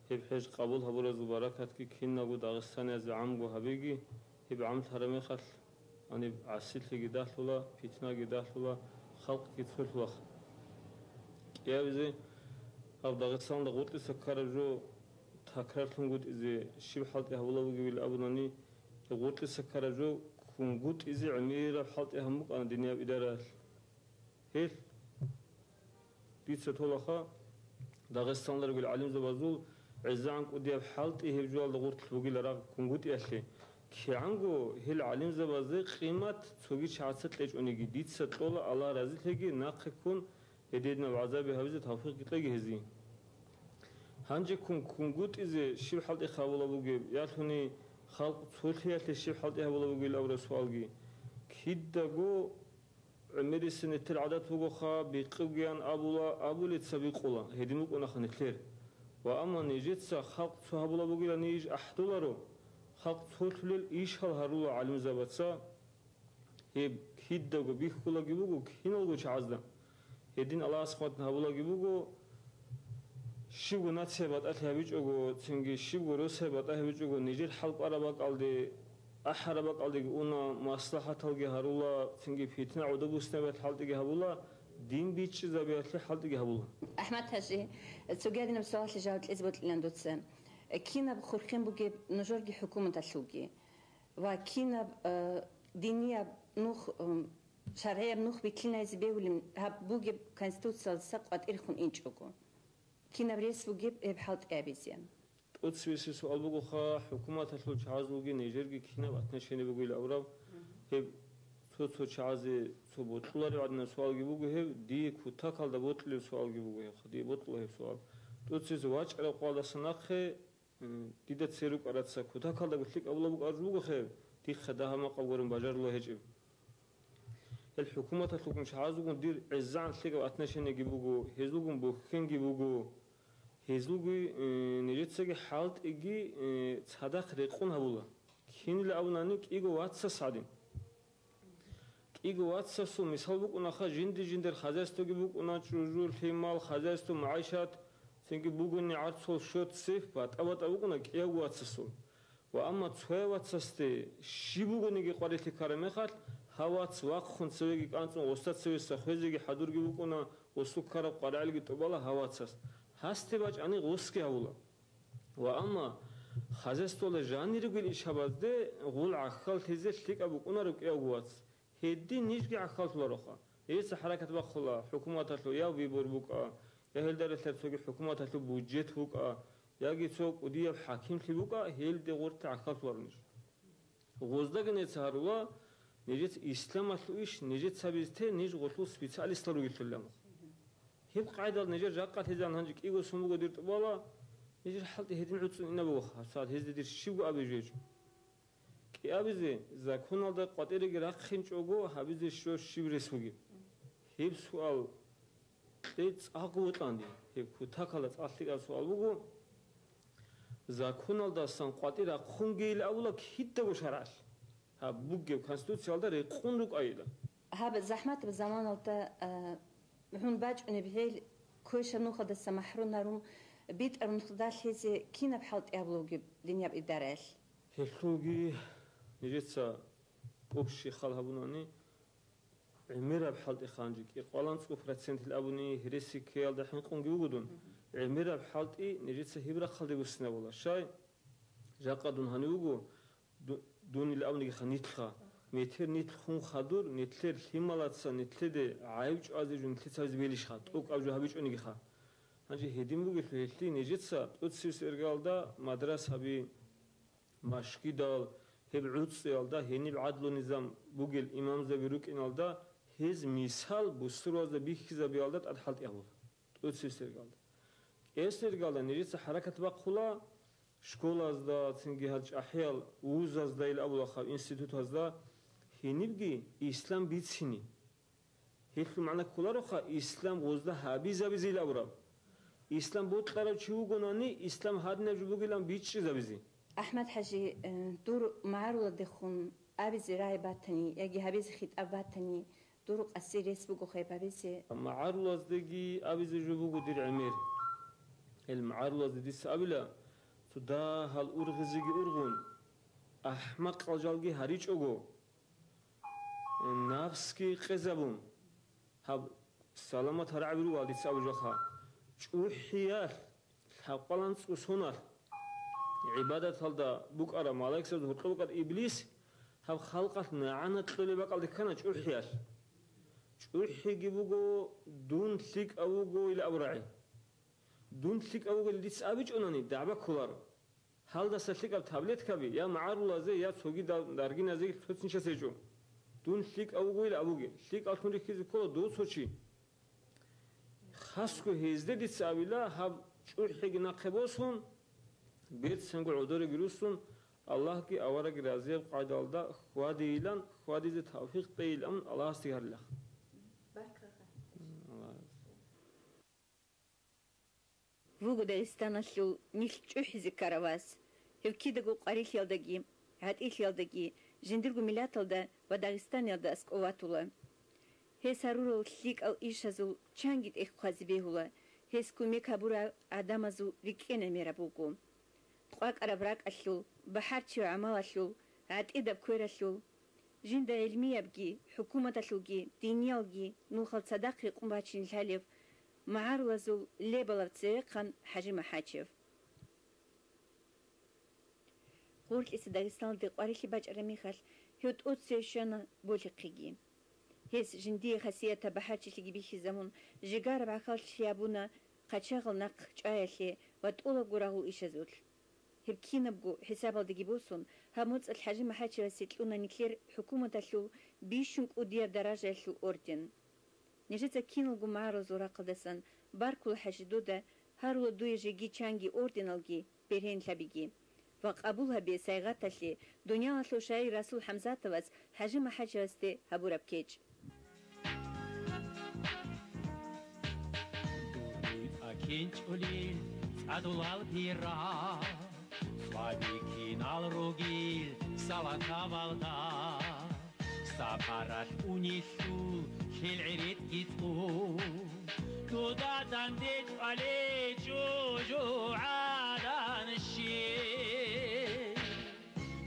гьеб хӀеж къабул гьабуразул баракатги киналго дагъистаниязде гӀамго гьабеги, гьеб гӀамлъараб мехалъ гьаниб гӀасилъиги далъула, питнаги далъула, халкъги цолъулаха. КӀиабизе гьаб Дагъистаналда гъоркьиса ккараб жо такрарлъунгутӀизе щиб хӀалтӀи гьабулеб бугебали абунани, гъоркьиса ккараб жо кунгутӀизе гӀемераб хӀалтӀи гьабун букӀана динияб идараялъ. Гьелъ дица толаха Дагъистаналда ругел гӀалимзабазул гӀезегӀан кӀудияб хӀалтӀи гьеб жоялда гъоркьлъ бугила рагъ кунгутӀиялъе. КигӀанго гьел гӀалимзабазде къимат цоги чагӀаца кьечӀониги, дица кьола, Аллагь разилъеги, нахъе ккун гьединаб гӀазаби гьабизе тавфикъги кьеги гьезие. Гьанже кун кунгутӀизе щиб хӀалтӀи гьабулеб бугеб, ялъуни халкъ цолъиялъе щиб хӀалтӀи гьабулеб бугеб абураб суалги. Кидаго гӀемерисеб нилъер гӀадат бугоха, бикъугеян абула, абулеца бикъула, гьедин букӀунаха нилъер. Ва амма нижеца халкъ цо гьабулеб бугилан иш ахӀдоларо, халкъ цолъулел ишал гьарула гӀалимзабаца, гьеб кидаго бихьулаги буго киналго чагӀазда. Гьедин Аллагьас хъван гьабулаги буго, щибго нация батӀалъи гьабичӀого, цинги щибго росай батӀа гьабичӀого, нижер хӀал кӀвараб бакӀалде, ахӀараб бакӀалдеги уна, маслахӀаталги гьарула, цинги питна гӀодобуснабиялъ хӀалтӀиги гьабула, дин бичӀчӀизабиялъе хӀалтӀиги гьабула. АхӀмад-хӀажи, цоги гьадинаб суалалъе жаваб кьезе бокьилан дуца. Кинаб хурхен бугеб нужерги хӀукуматалъулги? Ва кинаб, э, динияб нух, м, шаргӀияб нух битлъинайзе бегьулеб гьаб бугеб Конституциялдаса къватӀирехун инчӀого? Кинаб рес бугеб гьеб хӀалтӀи гьабизе? ТӀоцебесеб суал бугоха, хӀукуматалъул чагӀазулги нижерги кинаб отношение бугеб абураб, гьеб цо-цо чагӀазе цо бокьулареб гӀадинаб суалги буго гьеб, дие кутакалда бокьулеб суалги буго гьеб, дие бокьула гьеб суал. ТӀоцебесеб вачӀараб къоялдаса нахъе М, дида церукӀараца кутакалдаго лъикӀаб лъикӀаб бугеб, дихъа дагьа-макъаб гурин бажарула гьечӀеб. Гьел хӀукуматалъулгун чагӀазулгун дир гӀезегӀан лъикӀаб отношениеги буго, гьезулгун бухьенги буго. Гьезулги, э, нижецаги хӀалтӀиги, э, цадахъ рекъон гьабула. Кинила абунани кӀиго вацас гӀадин. КӀиго вацасул мисал букӀунаха, жинди-жиндир хозяйствоги букӀуна, чӀужу, лъимал, хозяйство, магӀишат, цинги бугони гӀарцул счёт, сейф батӀа-батӀа букӀуна кӀиявго вацасул. Ва амма цояв вацасде щиб бугониги къварилъи ккараб мехалъ, гьав вац вахъун цевеги кӀанцӀун гъосда цевеса хвезеги хӀадурги букӀуна, гъосул ккараб къваригӀелги тӀубала гьав вацас. Гьасде бачӀани гъосги гьавула. Ва амма хозяйствоялда жанир ругел ишабазде гъул гӀахьаллъизе лъикӀаб букӀунаро кӀиявго вац. Гьедин нижги гӀахьаллъулароха. Гьесда хӀаракат бахъула, хӀукуматалъул я выбор букӀа, я гьелда релълъараб цоги хӀукуматалъул бюджет букӀа, яги цо кӀудияб хӀакимлъи букӀа, гьелде гъорлъ гӀахьаллъуларо ниж. Гъоздаги нижеца гьарула, нижеца исламалъул иш нижеца гьабизе те ниж гъолъул специалистлъун ругелъулилан. Гьеб къайдал нижер жакъа лъезан гьанже кӀиго сон буго дир тӀубала, нижер хӀалтӀи гьедин гӀуцӀун ина буго, гьабсагӀат гьезде дир щибго абизе жо гьечӀо. КӀиабизе, законалда къватӀиреги рахъинчӀого гьабизе що щиб рес бугеб? Гьеб суал кье цӀакъ вокьанде, гьеб кутакалда цӀакъ лъикӀаб суал буго. Законалдасан къватӀир рахъунгейилан абула кидаго шаргӀалъ. Гьаб бугеб Конституциялда рекъон рукӀайила. Гьаб захӀматаб заманалда, а, гьун бачӀунеб гьел, квешаб нухалдаса махӀрумарун, битӀараб нухда лъезе кинаб хӀалтӀи гьабулеб бугеб динияб идараялъ? Гьелъулги нижеца общий хал гьабунани, гӀемераб хӀалтӀи ханжи кӀикъоялда цӀу процентил абуни, гьереси ккеялда хӀинкъунги вуго дун. ГӀемераб хӀалтӀи нижеца гьеб рахъалде буссинабула. Щай? Жакъа дун гьанив вуго, ду-, дунил абунигиха нилъха, метер нилъ хун хадур, нилъер лъималаца нилъеде гӀайиб чӀвазе жо нилъеца гьабизе белищха, тӀокӀаб жо гьабичӀонигиха. Гьанже гьедин бугелъул гьелъие нижеца тӀоцебесеб иргалда мадрасаби, машгидал, гьеб гӀуцӀиялда гьениб гӀадлу-низам бугел имамзаби рукӀиналда гьез мисал бусурбабазда бихьизабиялда тӀад хӀалтӀи гьабула. ТӀоцебесеб иргалда. КӀиабилеб иргалда нижеца хӀаракат бахъула школазда, цинги гьал чӀахӀиял вузазда, ил абулахъав институтазда, гьенибги ислам бицине. Гьелъул магӀна кколароха ислам гъозда гьабизабизе ил абураб. Ислам бокьарав чи вугонани, ислам гьадинаб жо бугилан бичӀчӀизабизе. АхӀмад-хӀажи, э, дур магӀаруладехун абизе рагӀи батани яги гьабизе хитӀаб батани, дур къаси рес буго гьеб гьабизе. МагӀарулаздеги абизе жо буго дир гӀемер. Гьел магӀарулазде дица абила, цо дагьал ургъизеги ургъун, ахӀмакъал жалги гьаричӀого, напсги къезабун, гьаб саламат гьаргӀаби ругел дица абу жаха, чӀухӀиялъ, лъабкъоялда цӀу соналъ, гӀибадаталда букӀараб малаикзабазда гьоркьоб букӀараб иблис гьаб халкъалъ нагӀана кьолеб бакӀалде ккана чӀухӀиялъ. ЧӀухӀиги буго, дун лъикӀав вуго ил абурагӀи. Дун лъикӀав вугел дица абичӀонани, дагӀба кколаро. Гьалдаса лъикӀаб таблеткаби я магӀарулазе, я цоги да-, даргиназеги цоцин час гьечӀо. Дун лъикӀав вугойил абуге, лъикӀаллъун рихьизе ккола дов цо чи. Хасго гьезде дица абила, гьаб чӀухӀиги нахъе босун, берцинго гӀодореги руссун, Аллагьги аварагги разияб къайдалда хьвадейилан, хьвадизе тавфикъ бейилан Аллагьасде гьарилаха. Аллагьас. Вуго Дагъистаналъул нилъ чӀухӀизе ккарав вас. Гьев кидаго къварилъиялдаги, гӀатӀилъиялдаги, жиндирго миллаталда ва Дагъистаниялда аскӀов ватула. Гьес гьарурал лъикӀал ишазул чанги тӀехь хъвазе бегьула, гьес кумек гьабурал гӀадамазул рикӀкӀинаб мераб буго. КъвакӀараб ракӀалъул, бахӀарчияв гӀамалалъул, гӀатӀидаб квералъул, жинда гӀилмиябги, хӀукуматалъулги, диниялги нухал цадахъ рекъон бачине лъалев, магӀарулазул лебалав цевехъан ХӀажи МахӀачев. Гъоркьиса Дагъистаналде къварилъи бачӀараб мехалъ, гьев тӀоцеве щвана болихъеги. Гьес жиндие хасиятаб бахӀарчилъиги бихьизабун, жигараб гӀахьаллъи гьабуна хъачагъал нахъ чӀваялъе ва тӀолабго рагъул ишазулъ. Гьеб кинабго хӀисабалдеги босун, гьаб моцӀалъ ХӀажи МахӀачевасе кьуна нилъер хӀукуматалъул бищун кӀудияб даражаялъул орден. Нижеца киналго магӀарулазул рахъалдасан баркула, ХӀажи, дуда, гьарула дуе жеги чанги орденалги, бергьенлъабиги. Ва къабул гьабе сайгъаталъе дуниялалъул шагьир Расул ХӀамзатовас ХӀажи МахӀачевасде гьабураб кечӀ. Дуе тӀакенчӀулел цӀадулал бира, цӀваби кинал ругел салатабалда. Сапаралъ унелъул хел гӀеретӀги цӀу, дуда данде чӀвале чӀужугӀадан щиб.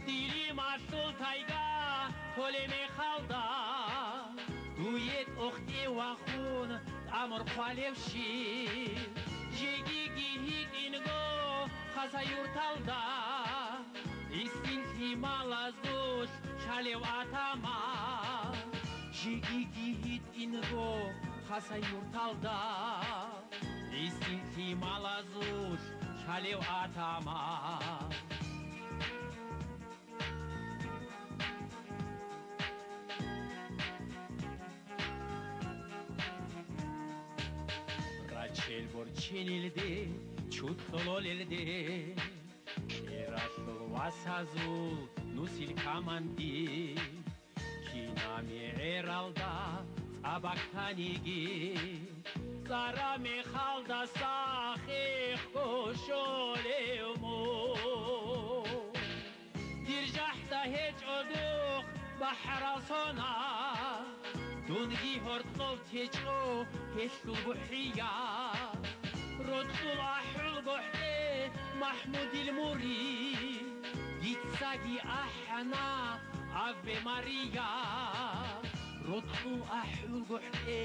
Дилималъул тайга толеб мехалда, дуе тӀохде вахун тӀамур хъвалев щиб. Жегиги гьитӀинго Хасаюрталда гӀисин лъималазулъ лъалев атаман, жегиги гьитӀинго Хасаюрталда гӀисин лъималазулъ лъалев атаман. Рачел борчинилде, чут лъолелде, кьералъул васазул нусил каманди, кинами гӀералда цӀа баканиги, цӀара мехалдаса хехго щолев мун. Дир жахӀда гьечӀо духъ бахӀарал сона, дунги гьоркьов течӀо гьелъул бухӀия. Рокьул ахӀул гохӀде МахӀмудил мурид, дицаги ахӀана Аве Мария. Рокьул ахӀул гохӀде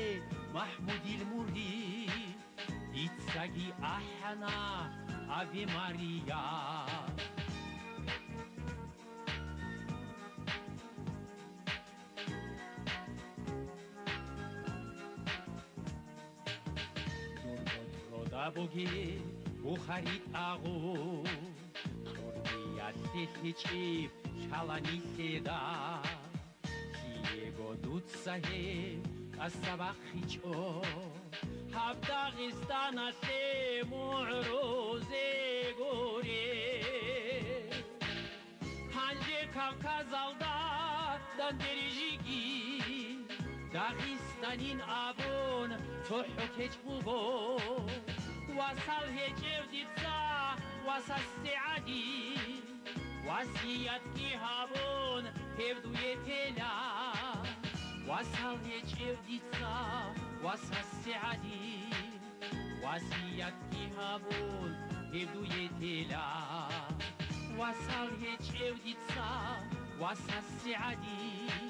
МахӀмудил мурид, дицаги ахӀана Аве Мария. Дурго тӀода бугеб Бухари тӀагъу, кьурниялъе лъечӀеб лъала нилъеда. Лъиего дуца гьеб тӀаса бахъичӀо, гьаб Дагъистаналъе мугӀрузе гуре. Гьанже Кавказалда дандерижиги Дагъистанин абун цохӀо кечӀ буго. Васал гьечӀев дица васасде гӀадин, васиятги гьабун гьев дуе тела. Васал гьечӀев дица васасде гӀадин, васиятги гьабун гьев дуе тела. Васал гьечӀев дица васасде гӀадин,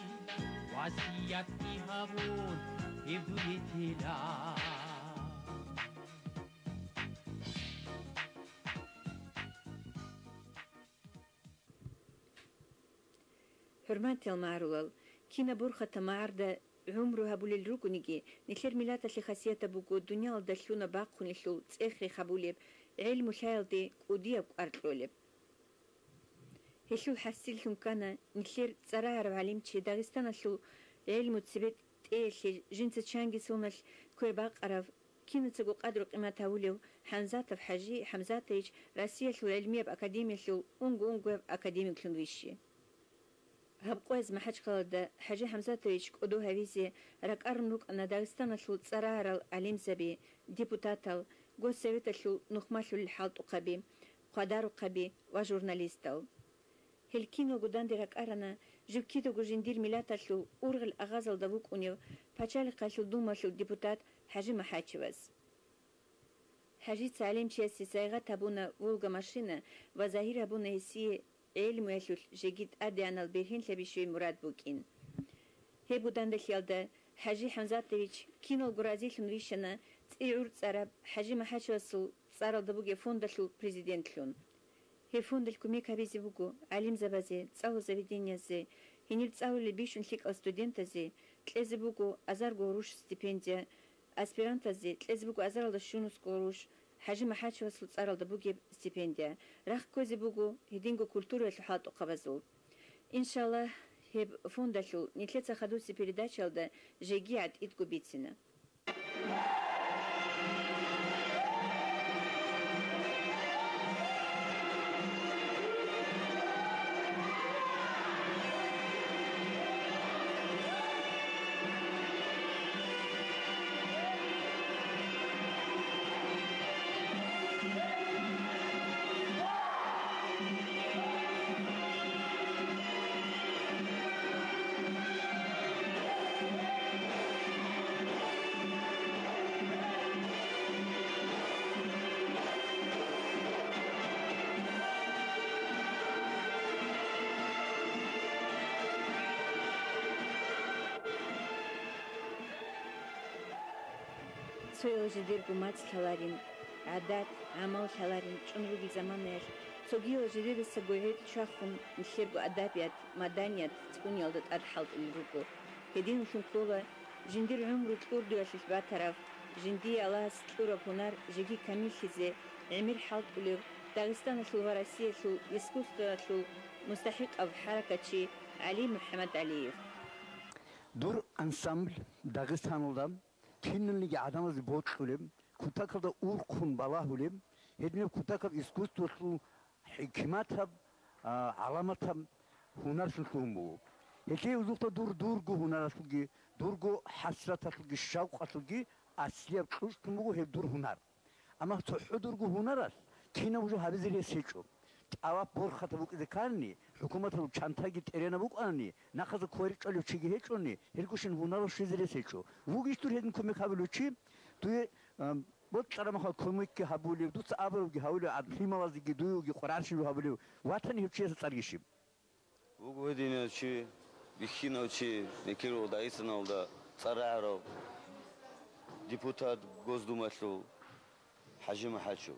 васиятги гьабун гьев дуе тела. ХӀурматиял магӀарулал, кинаб борхатаб магӀарда гӀумру гьабулел ругониги, нилъер миллаталъе хасиятаб буго дуниялалда лъуна бахъунелъул цӀех-рех гьабулеб, гӀелму лъаялде кӀудияб кӀвар кьолеб. Гьелъул хӀасиллъун ккана нилъер цӀарагӀарав гӀалимчи, Дагъистаналъул гӀелму цебетӀеялъе жинца чанги соналъ квер бакъарав, кинацаго къадру-къимат гьавулев ХӀамзатов ХӀажи ХӀамзатович Россиялъул гӀилмияб академиялъул унго-унгояб академиклъун вищи. Гьаб къояз МахӀачхъалада ХӀажи ХӀамзатович кӀодо гьавизе ракӀарун рукӀана Дагъистаналъул цӀарагӀарал гӀалимзаби, депутатал, Госсоветалъул нухмалъулел хӀалтӀухъаби, хъвадарухъаби ва журналистал. Гьел киналго данде ракӀарана, жив кидаго жиндир миллаталъул ургъел агъазалда вукӀунев Пачалихъалъул Думалъул депутат ХӀажи МахӀачевас. ХӀажица гӀалимчиясе сайгъат гьабуна «Волга» машина ва загьир гьабуна гьесие гӀелмуялъулъ жеги тӀадегӀанал бергьенлъаби щвей мурад букӀин. Гьеб гудандалъиялда ХӀажи ХӀамзатович киналго разилъун вищана цӀи гӀур цӀараб ХӀажи МахӀачевасул цӀаралда бугеб фондалъул президентлъун. Гьеб фондалъ кумек гьабизе буго гӀалимзабазе, цӀалул заведениязде, гьенир цӀалулел бищун лъикӀал студентазе, кьезе буго азарго гъурущ стипендия, аспирантазде кьезе буго азаралда щунусго гъурущ, ХӀажи МахӀачевасул цӀаралда бугеб стипендия, рахъ кквезе буго гьединго культураялъул хӀалтӀухъабазул. Иншаллагь, гьеб фондалъул нилъеца хадуси передачаялда жеги гӀатӀидго бицина. Цоял жидерго мацӀ лъаларин, гӀадат, гӀамал лъаларин чӀун ругел заманаялъ, цогиял жидедасаго гӀетӀ чвахун, нилъерго адабият, маданият цӀуниялда тӀад хӀалтӀулел руго. Гьединлъун ккола жиндир гӀумру кьурдуялъулъ батарав, жиндие Аллагьас кьураб гьунар жеги камиллъизе гӀемер хӀалтӀулев, Дагъистаналъул ва Россиялъул искусствоялъул мустахӀикъав хӀаракатчи ГӀали МухӀаммадгӀалиев. Дур ансамбль Дагъистаналда киналниги гӀадамазе бокьулеб, кутакалда урхъун балагьулеб, гьединаб кутакаб искусствоялъул хӀикматаб, а, гӀаламатаб гьунарлъун лъугьун буго. Гьелъие гьезухъа дур дурго гьунаралъулги, дурго хӀасраталъулги, шавкъалъулги аслияб кьучӀлъун буго гьеб дур гьунар. Амма цохӀо дурго гьунаралъ кинаб жо гьабизе рес гьечӀо. ТӀаваб борхатаб букӀизе ккани, хӀукуматалъул чантаги тӀеренаб букӀани, нахъазда кверчӀвалев чиги гьечӀони, гьелгощин гьунаралъ щвезе рес гьечӀо. Вугищ дур гьедин кумек гьабулев чи? Дуе, ам, бокьараб мехалъ кумекги гьабулев, дуца абурабги гьавулев, гӀад-, лъималазеги дуеги къваригӀарщинаб гьабулев ватани гьев чиясда цӀарги щиб? Вуго гьединав чи, бихьинав чи, нилъер Дагъистаналда цӀар рагӀарав депутат Госдумалъул ХӀажимахӀачев.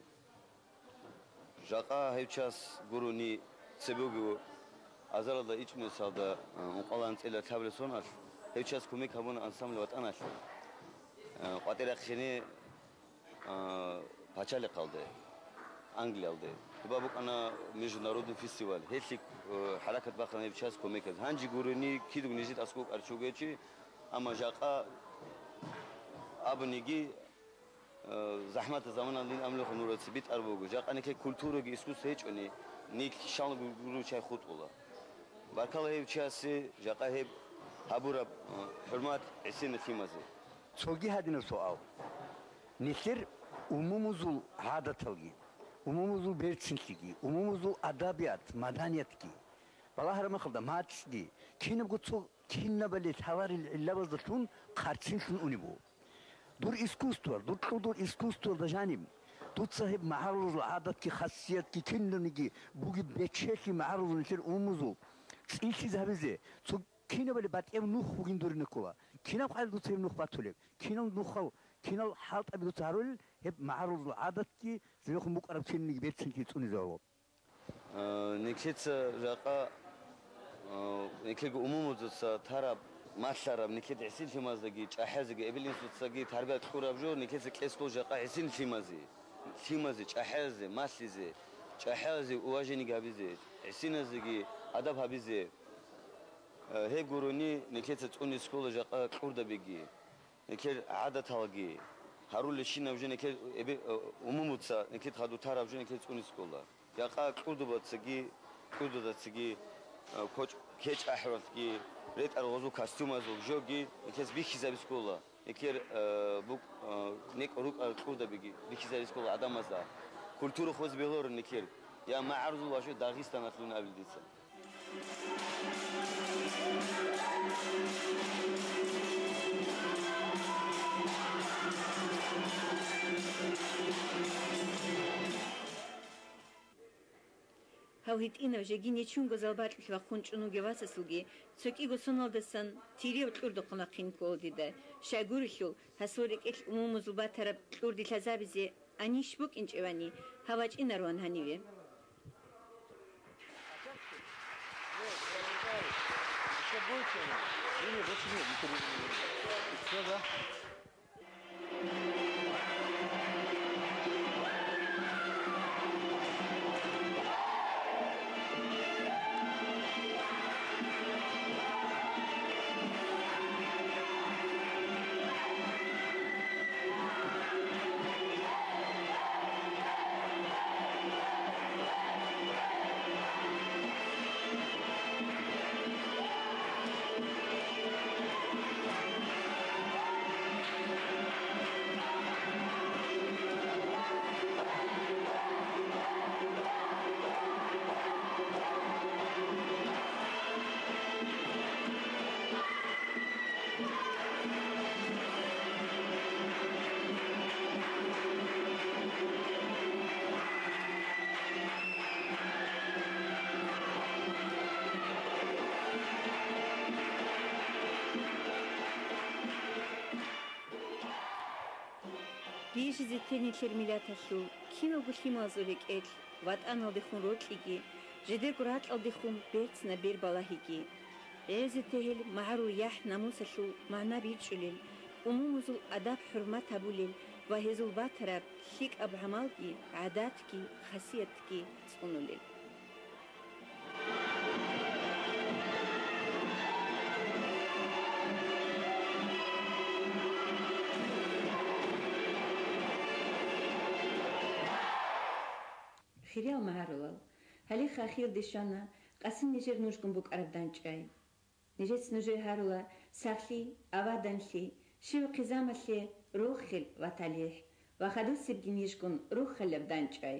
Жакъа гьев час гурони цебеги азаралда ичӀнусалда, а, ункъала анцӀила лъабабилеб соналъ, гьев час кумек гьабуна ансамбль ВатӀаналъе, а, къватӀир рахъине, а, пачалихъалде, Англиялде. Гьеб букӀана международный фестиваль. Гьелъие, э, хӀаракат бахъана гьеб час кумеказ. Гьанже гурони кидаго нижеда аскӀов кӀарчӀугечи, амма жакъа абуниги, э, захӀматаб заманалда дин амлухъа нураца битӀар буго. Жакъа нилъер культураги искусство гьечӀони, нилъ щалго гуро чай хутӀула. Баркала гьев чиясе, жакъа гьеб гьабураб, э, хӀурмат гӀисина лъимазе. Цоги гьадинаб суал. Нилъер умумузул гӀадаталги, умумузул берцинлъиги, умумузул адабият, маданиятги, балагьараб мехалда мацӀги, кинабго цо кинабали лъаларел гӀиллабаздалъун хъарцинлъун унеб буго. Дур искусство, дур кьурдул искусствоялда жаниб, дуца гьеб магӀарулазул гӀадатги хасиятги кинабниги бугеб бечелъи магӀарулазул нилъер умумузул цӀилъизе гьабизе, цо кинабали батӀияб нух бугин дурине ккола. Кинаб къайил дуца гьеб нух батулеб? Кинал нухал, кинал хӀалтӀаби дуца гьарулел гьеб магӀарулазул гӀадатги, цебехун букӀараб кинабниги берцинлъи цӀунизе гьабо? Э, нилъеца жакъа, э, нилъерго умумузуца тараб, малъараб, нилъеда гӀисин лъимаздаги, чӀахӀазеги, эбел-инсуцаги тарбия кьураб жо, нилъеца кьезе ккола жакъа гӀисин лъимазе, лъимазе, чӀахӀазе, малъизе, чӀахӀазе уважениеги гьабизе, гӀисиназеги адаб гьабизе. Э, гьеб гурони нилъеца цӀунизе ккола жакъа кьурдабиги. Нилъер гӀадаталги, гьарулелщинаб жо нилъер эбе-, э, умумуца нилъер хадуб тараб жо нилъер цӀунизе ккола. Жакъа кьурдубацаги, кьурдудацаги, э, кочӀ-, кечӀ-ахӀуралъги, ретӀар гъозул костюмазул жоги нилъер бихьизабизе ккола. Нилъер, э, бук-, э, некӀ рукӀарал кьурдабиги бихьизабизе ккола гӀадамазда. Культура хвезе бегьуларо нилъер. Я магӀарулазул ва жо Дагъистаналъул абил дица. Гьав гьитӀинав жеги нечунго залбакьулъ вахъун чӀун вугев васасулги цо кӀиго соналдасан Тирияб кьурдухъ нахъин ккола дида. Щайгурелъул, гьасул рекӀелъ умумузул батараб кьурди лъазабизе Анищ букӀинчӀевани, гьав вачӀинароан гьаниве. Ещё больше. Не, не, больше нет, не пере-, всё, да? Бижизе те нилъер миллаталъул киналго лъималазул рекӀелъ, ватӀаналдехун рокьиги, жидерго ракьалдехун берцинаб бер балагьиги. ГӀезе те гьел магӀарул яхӀ-намусалъул магӀна бичӀчӀулел, умумузул адаб-хӀурмат гьабулел ва гьезул батараб лъикӀаб гӀамалги, гӀадатги, хасиятги цӀунулел. Хириял магӀарулал, гьалихъа ахирде щвана къасин нижер нужгун букӀараб дандчӀвай. Нижеца нужее гьарула сахлъи, аваданлъи, щивахъе замалъе рохел ва талихӀ ва хадусебги нижгун рохалаб дандчӀвай.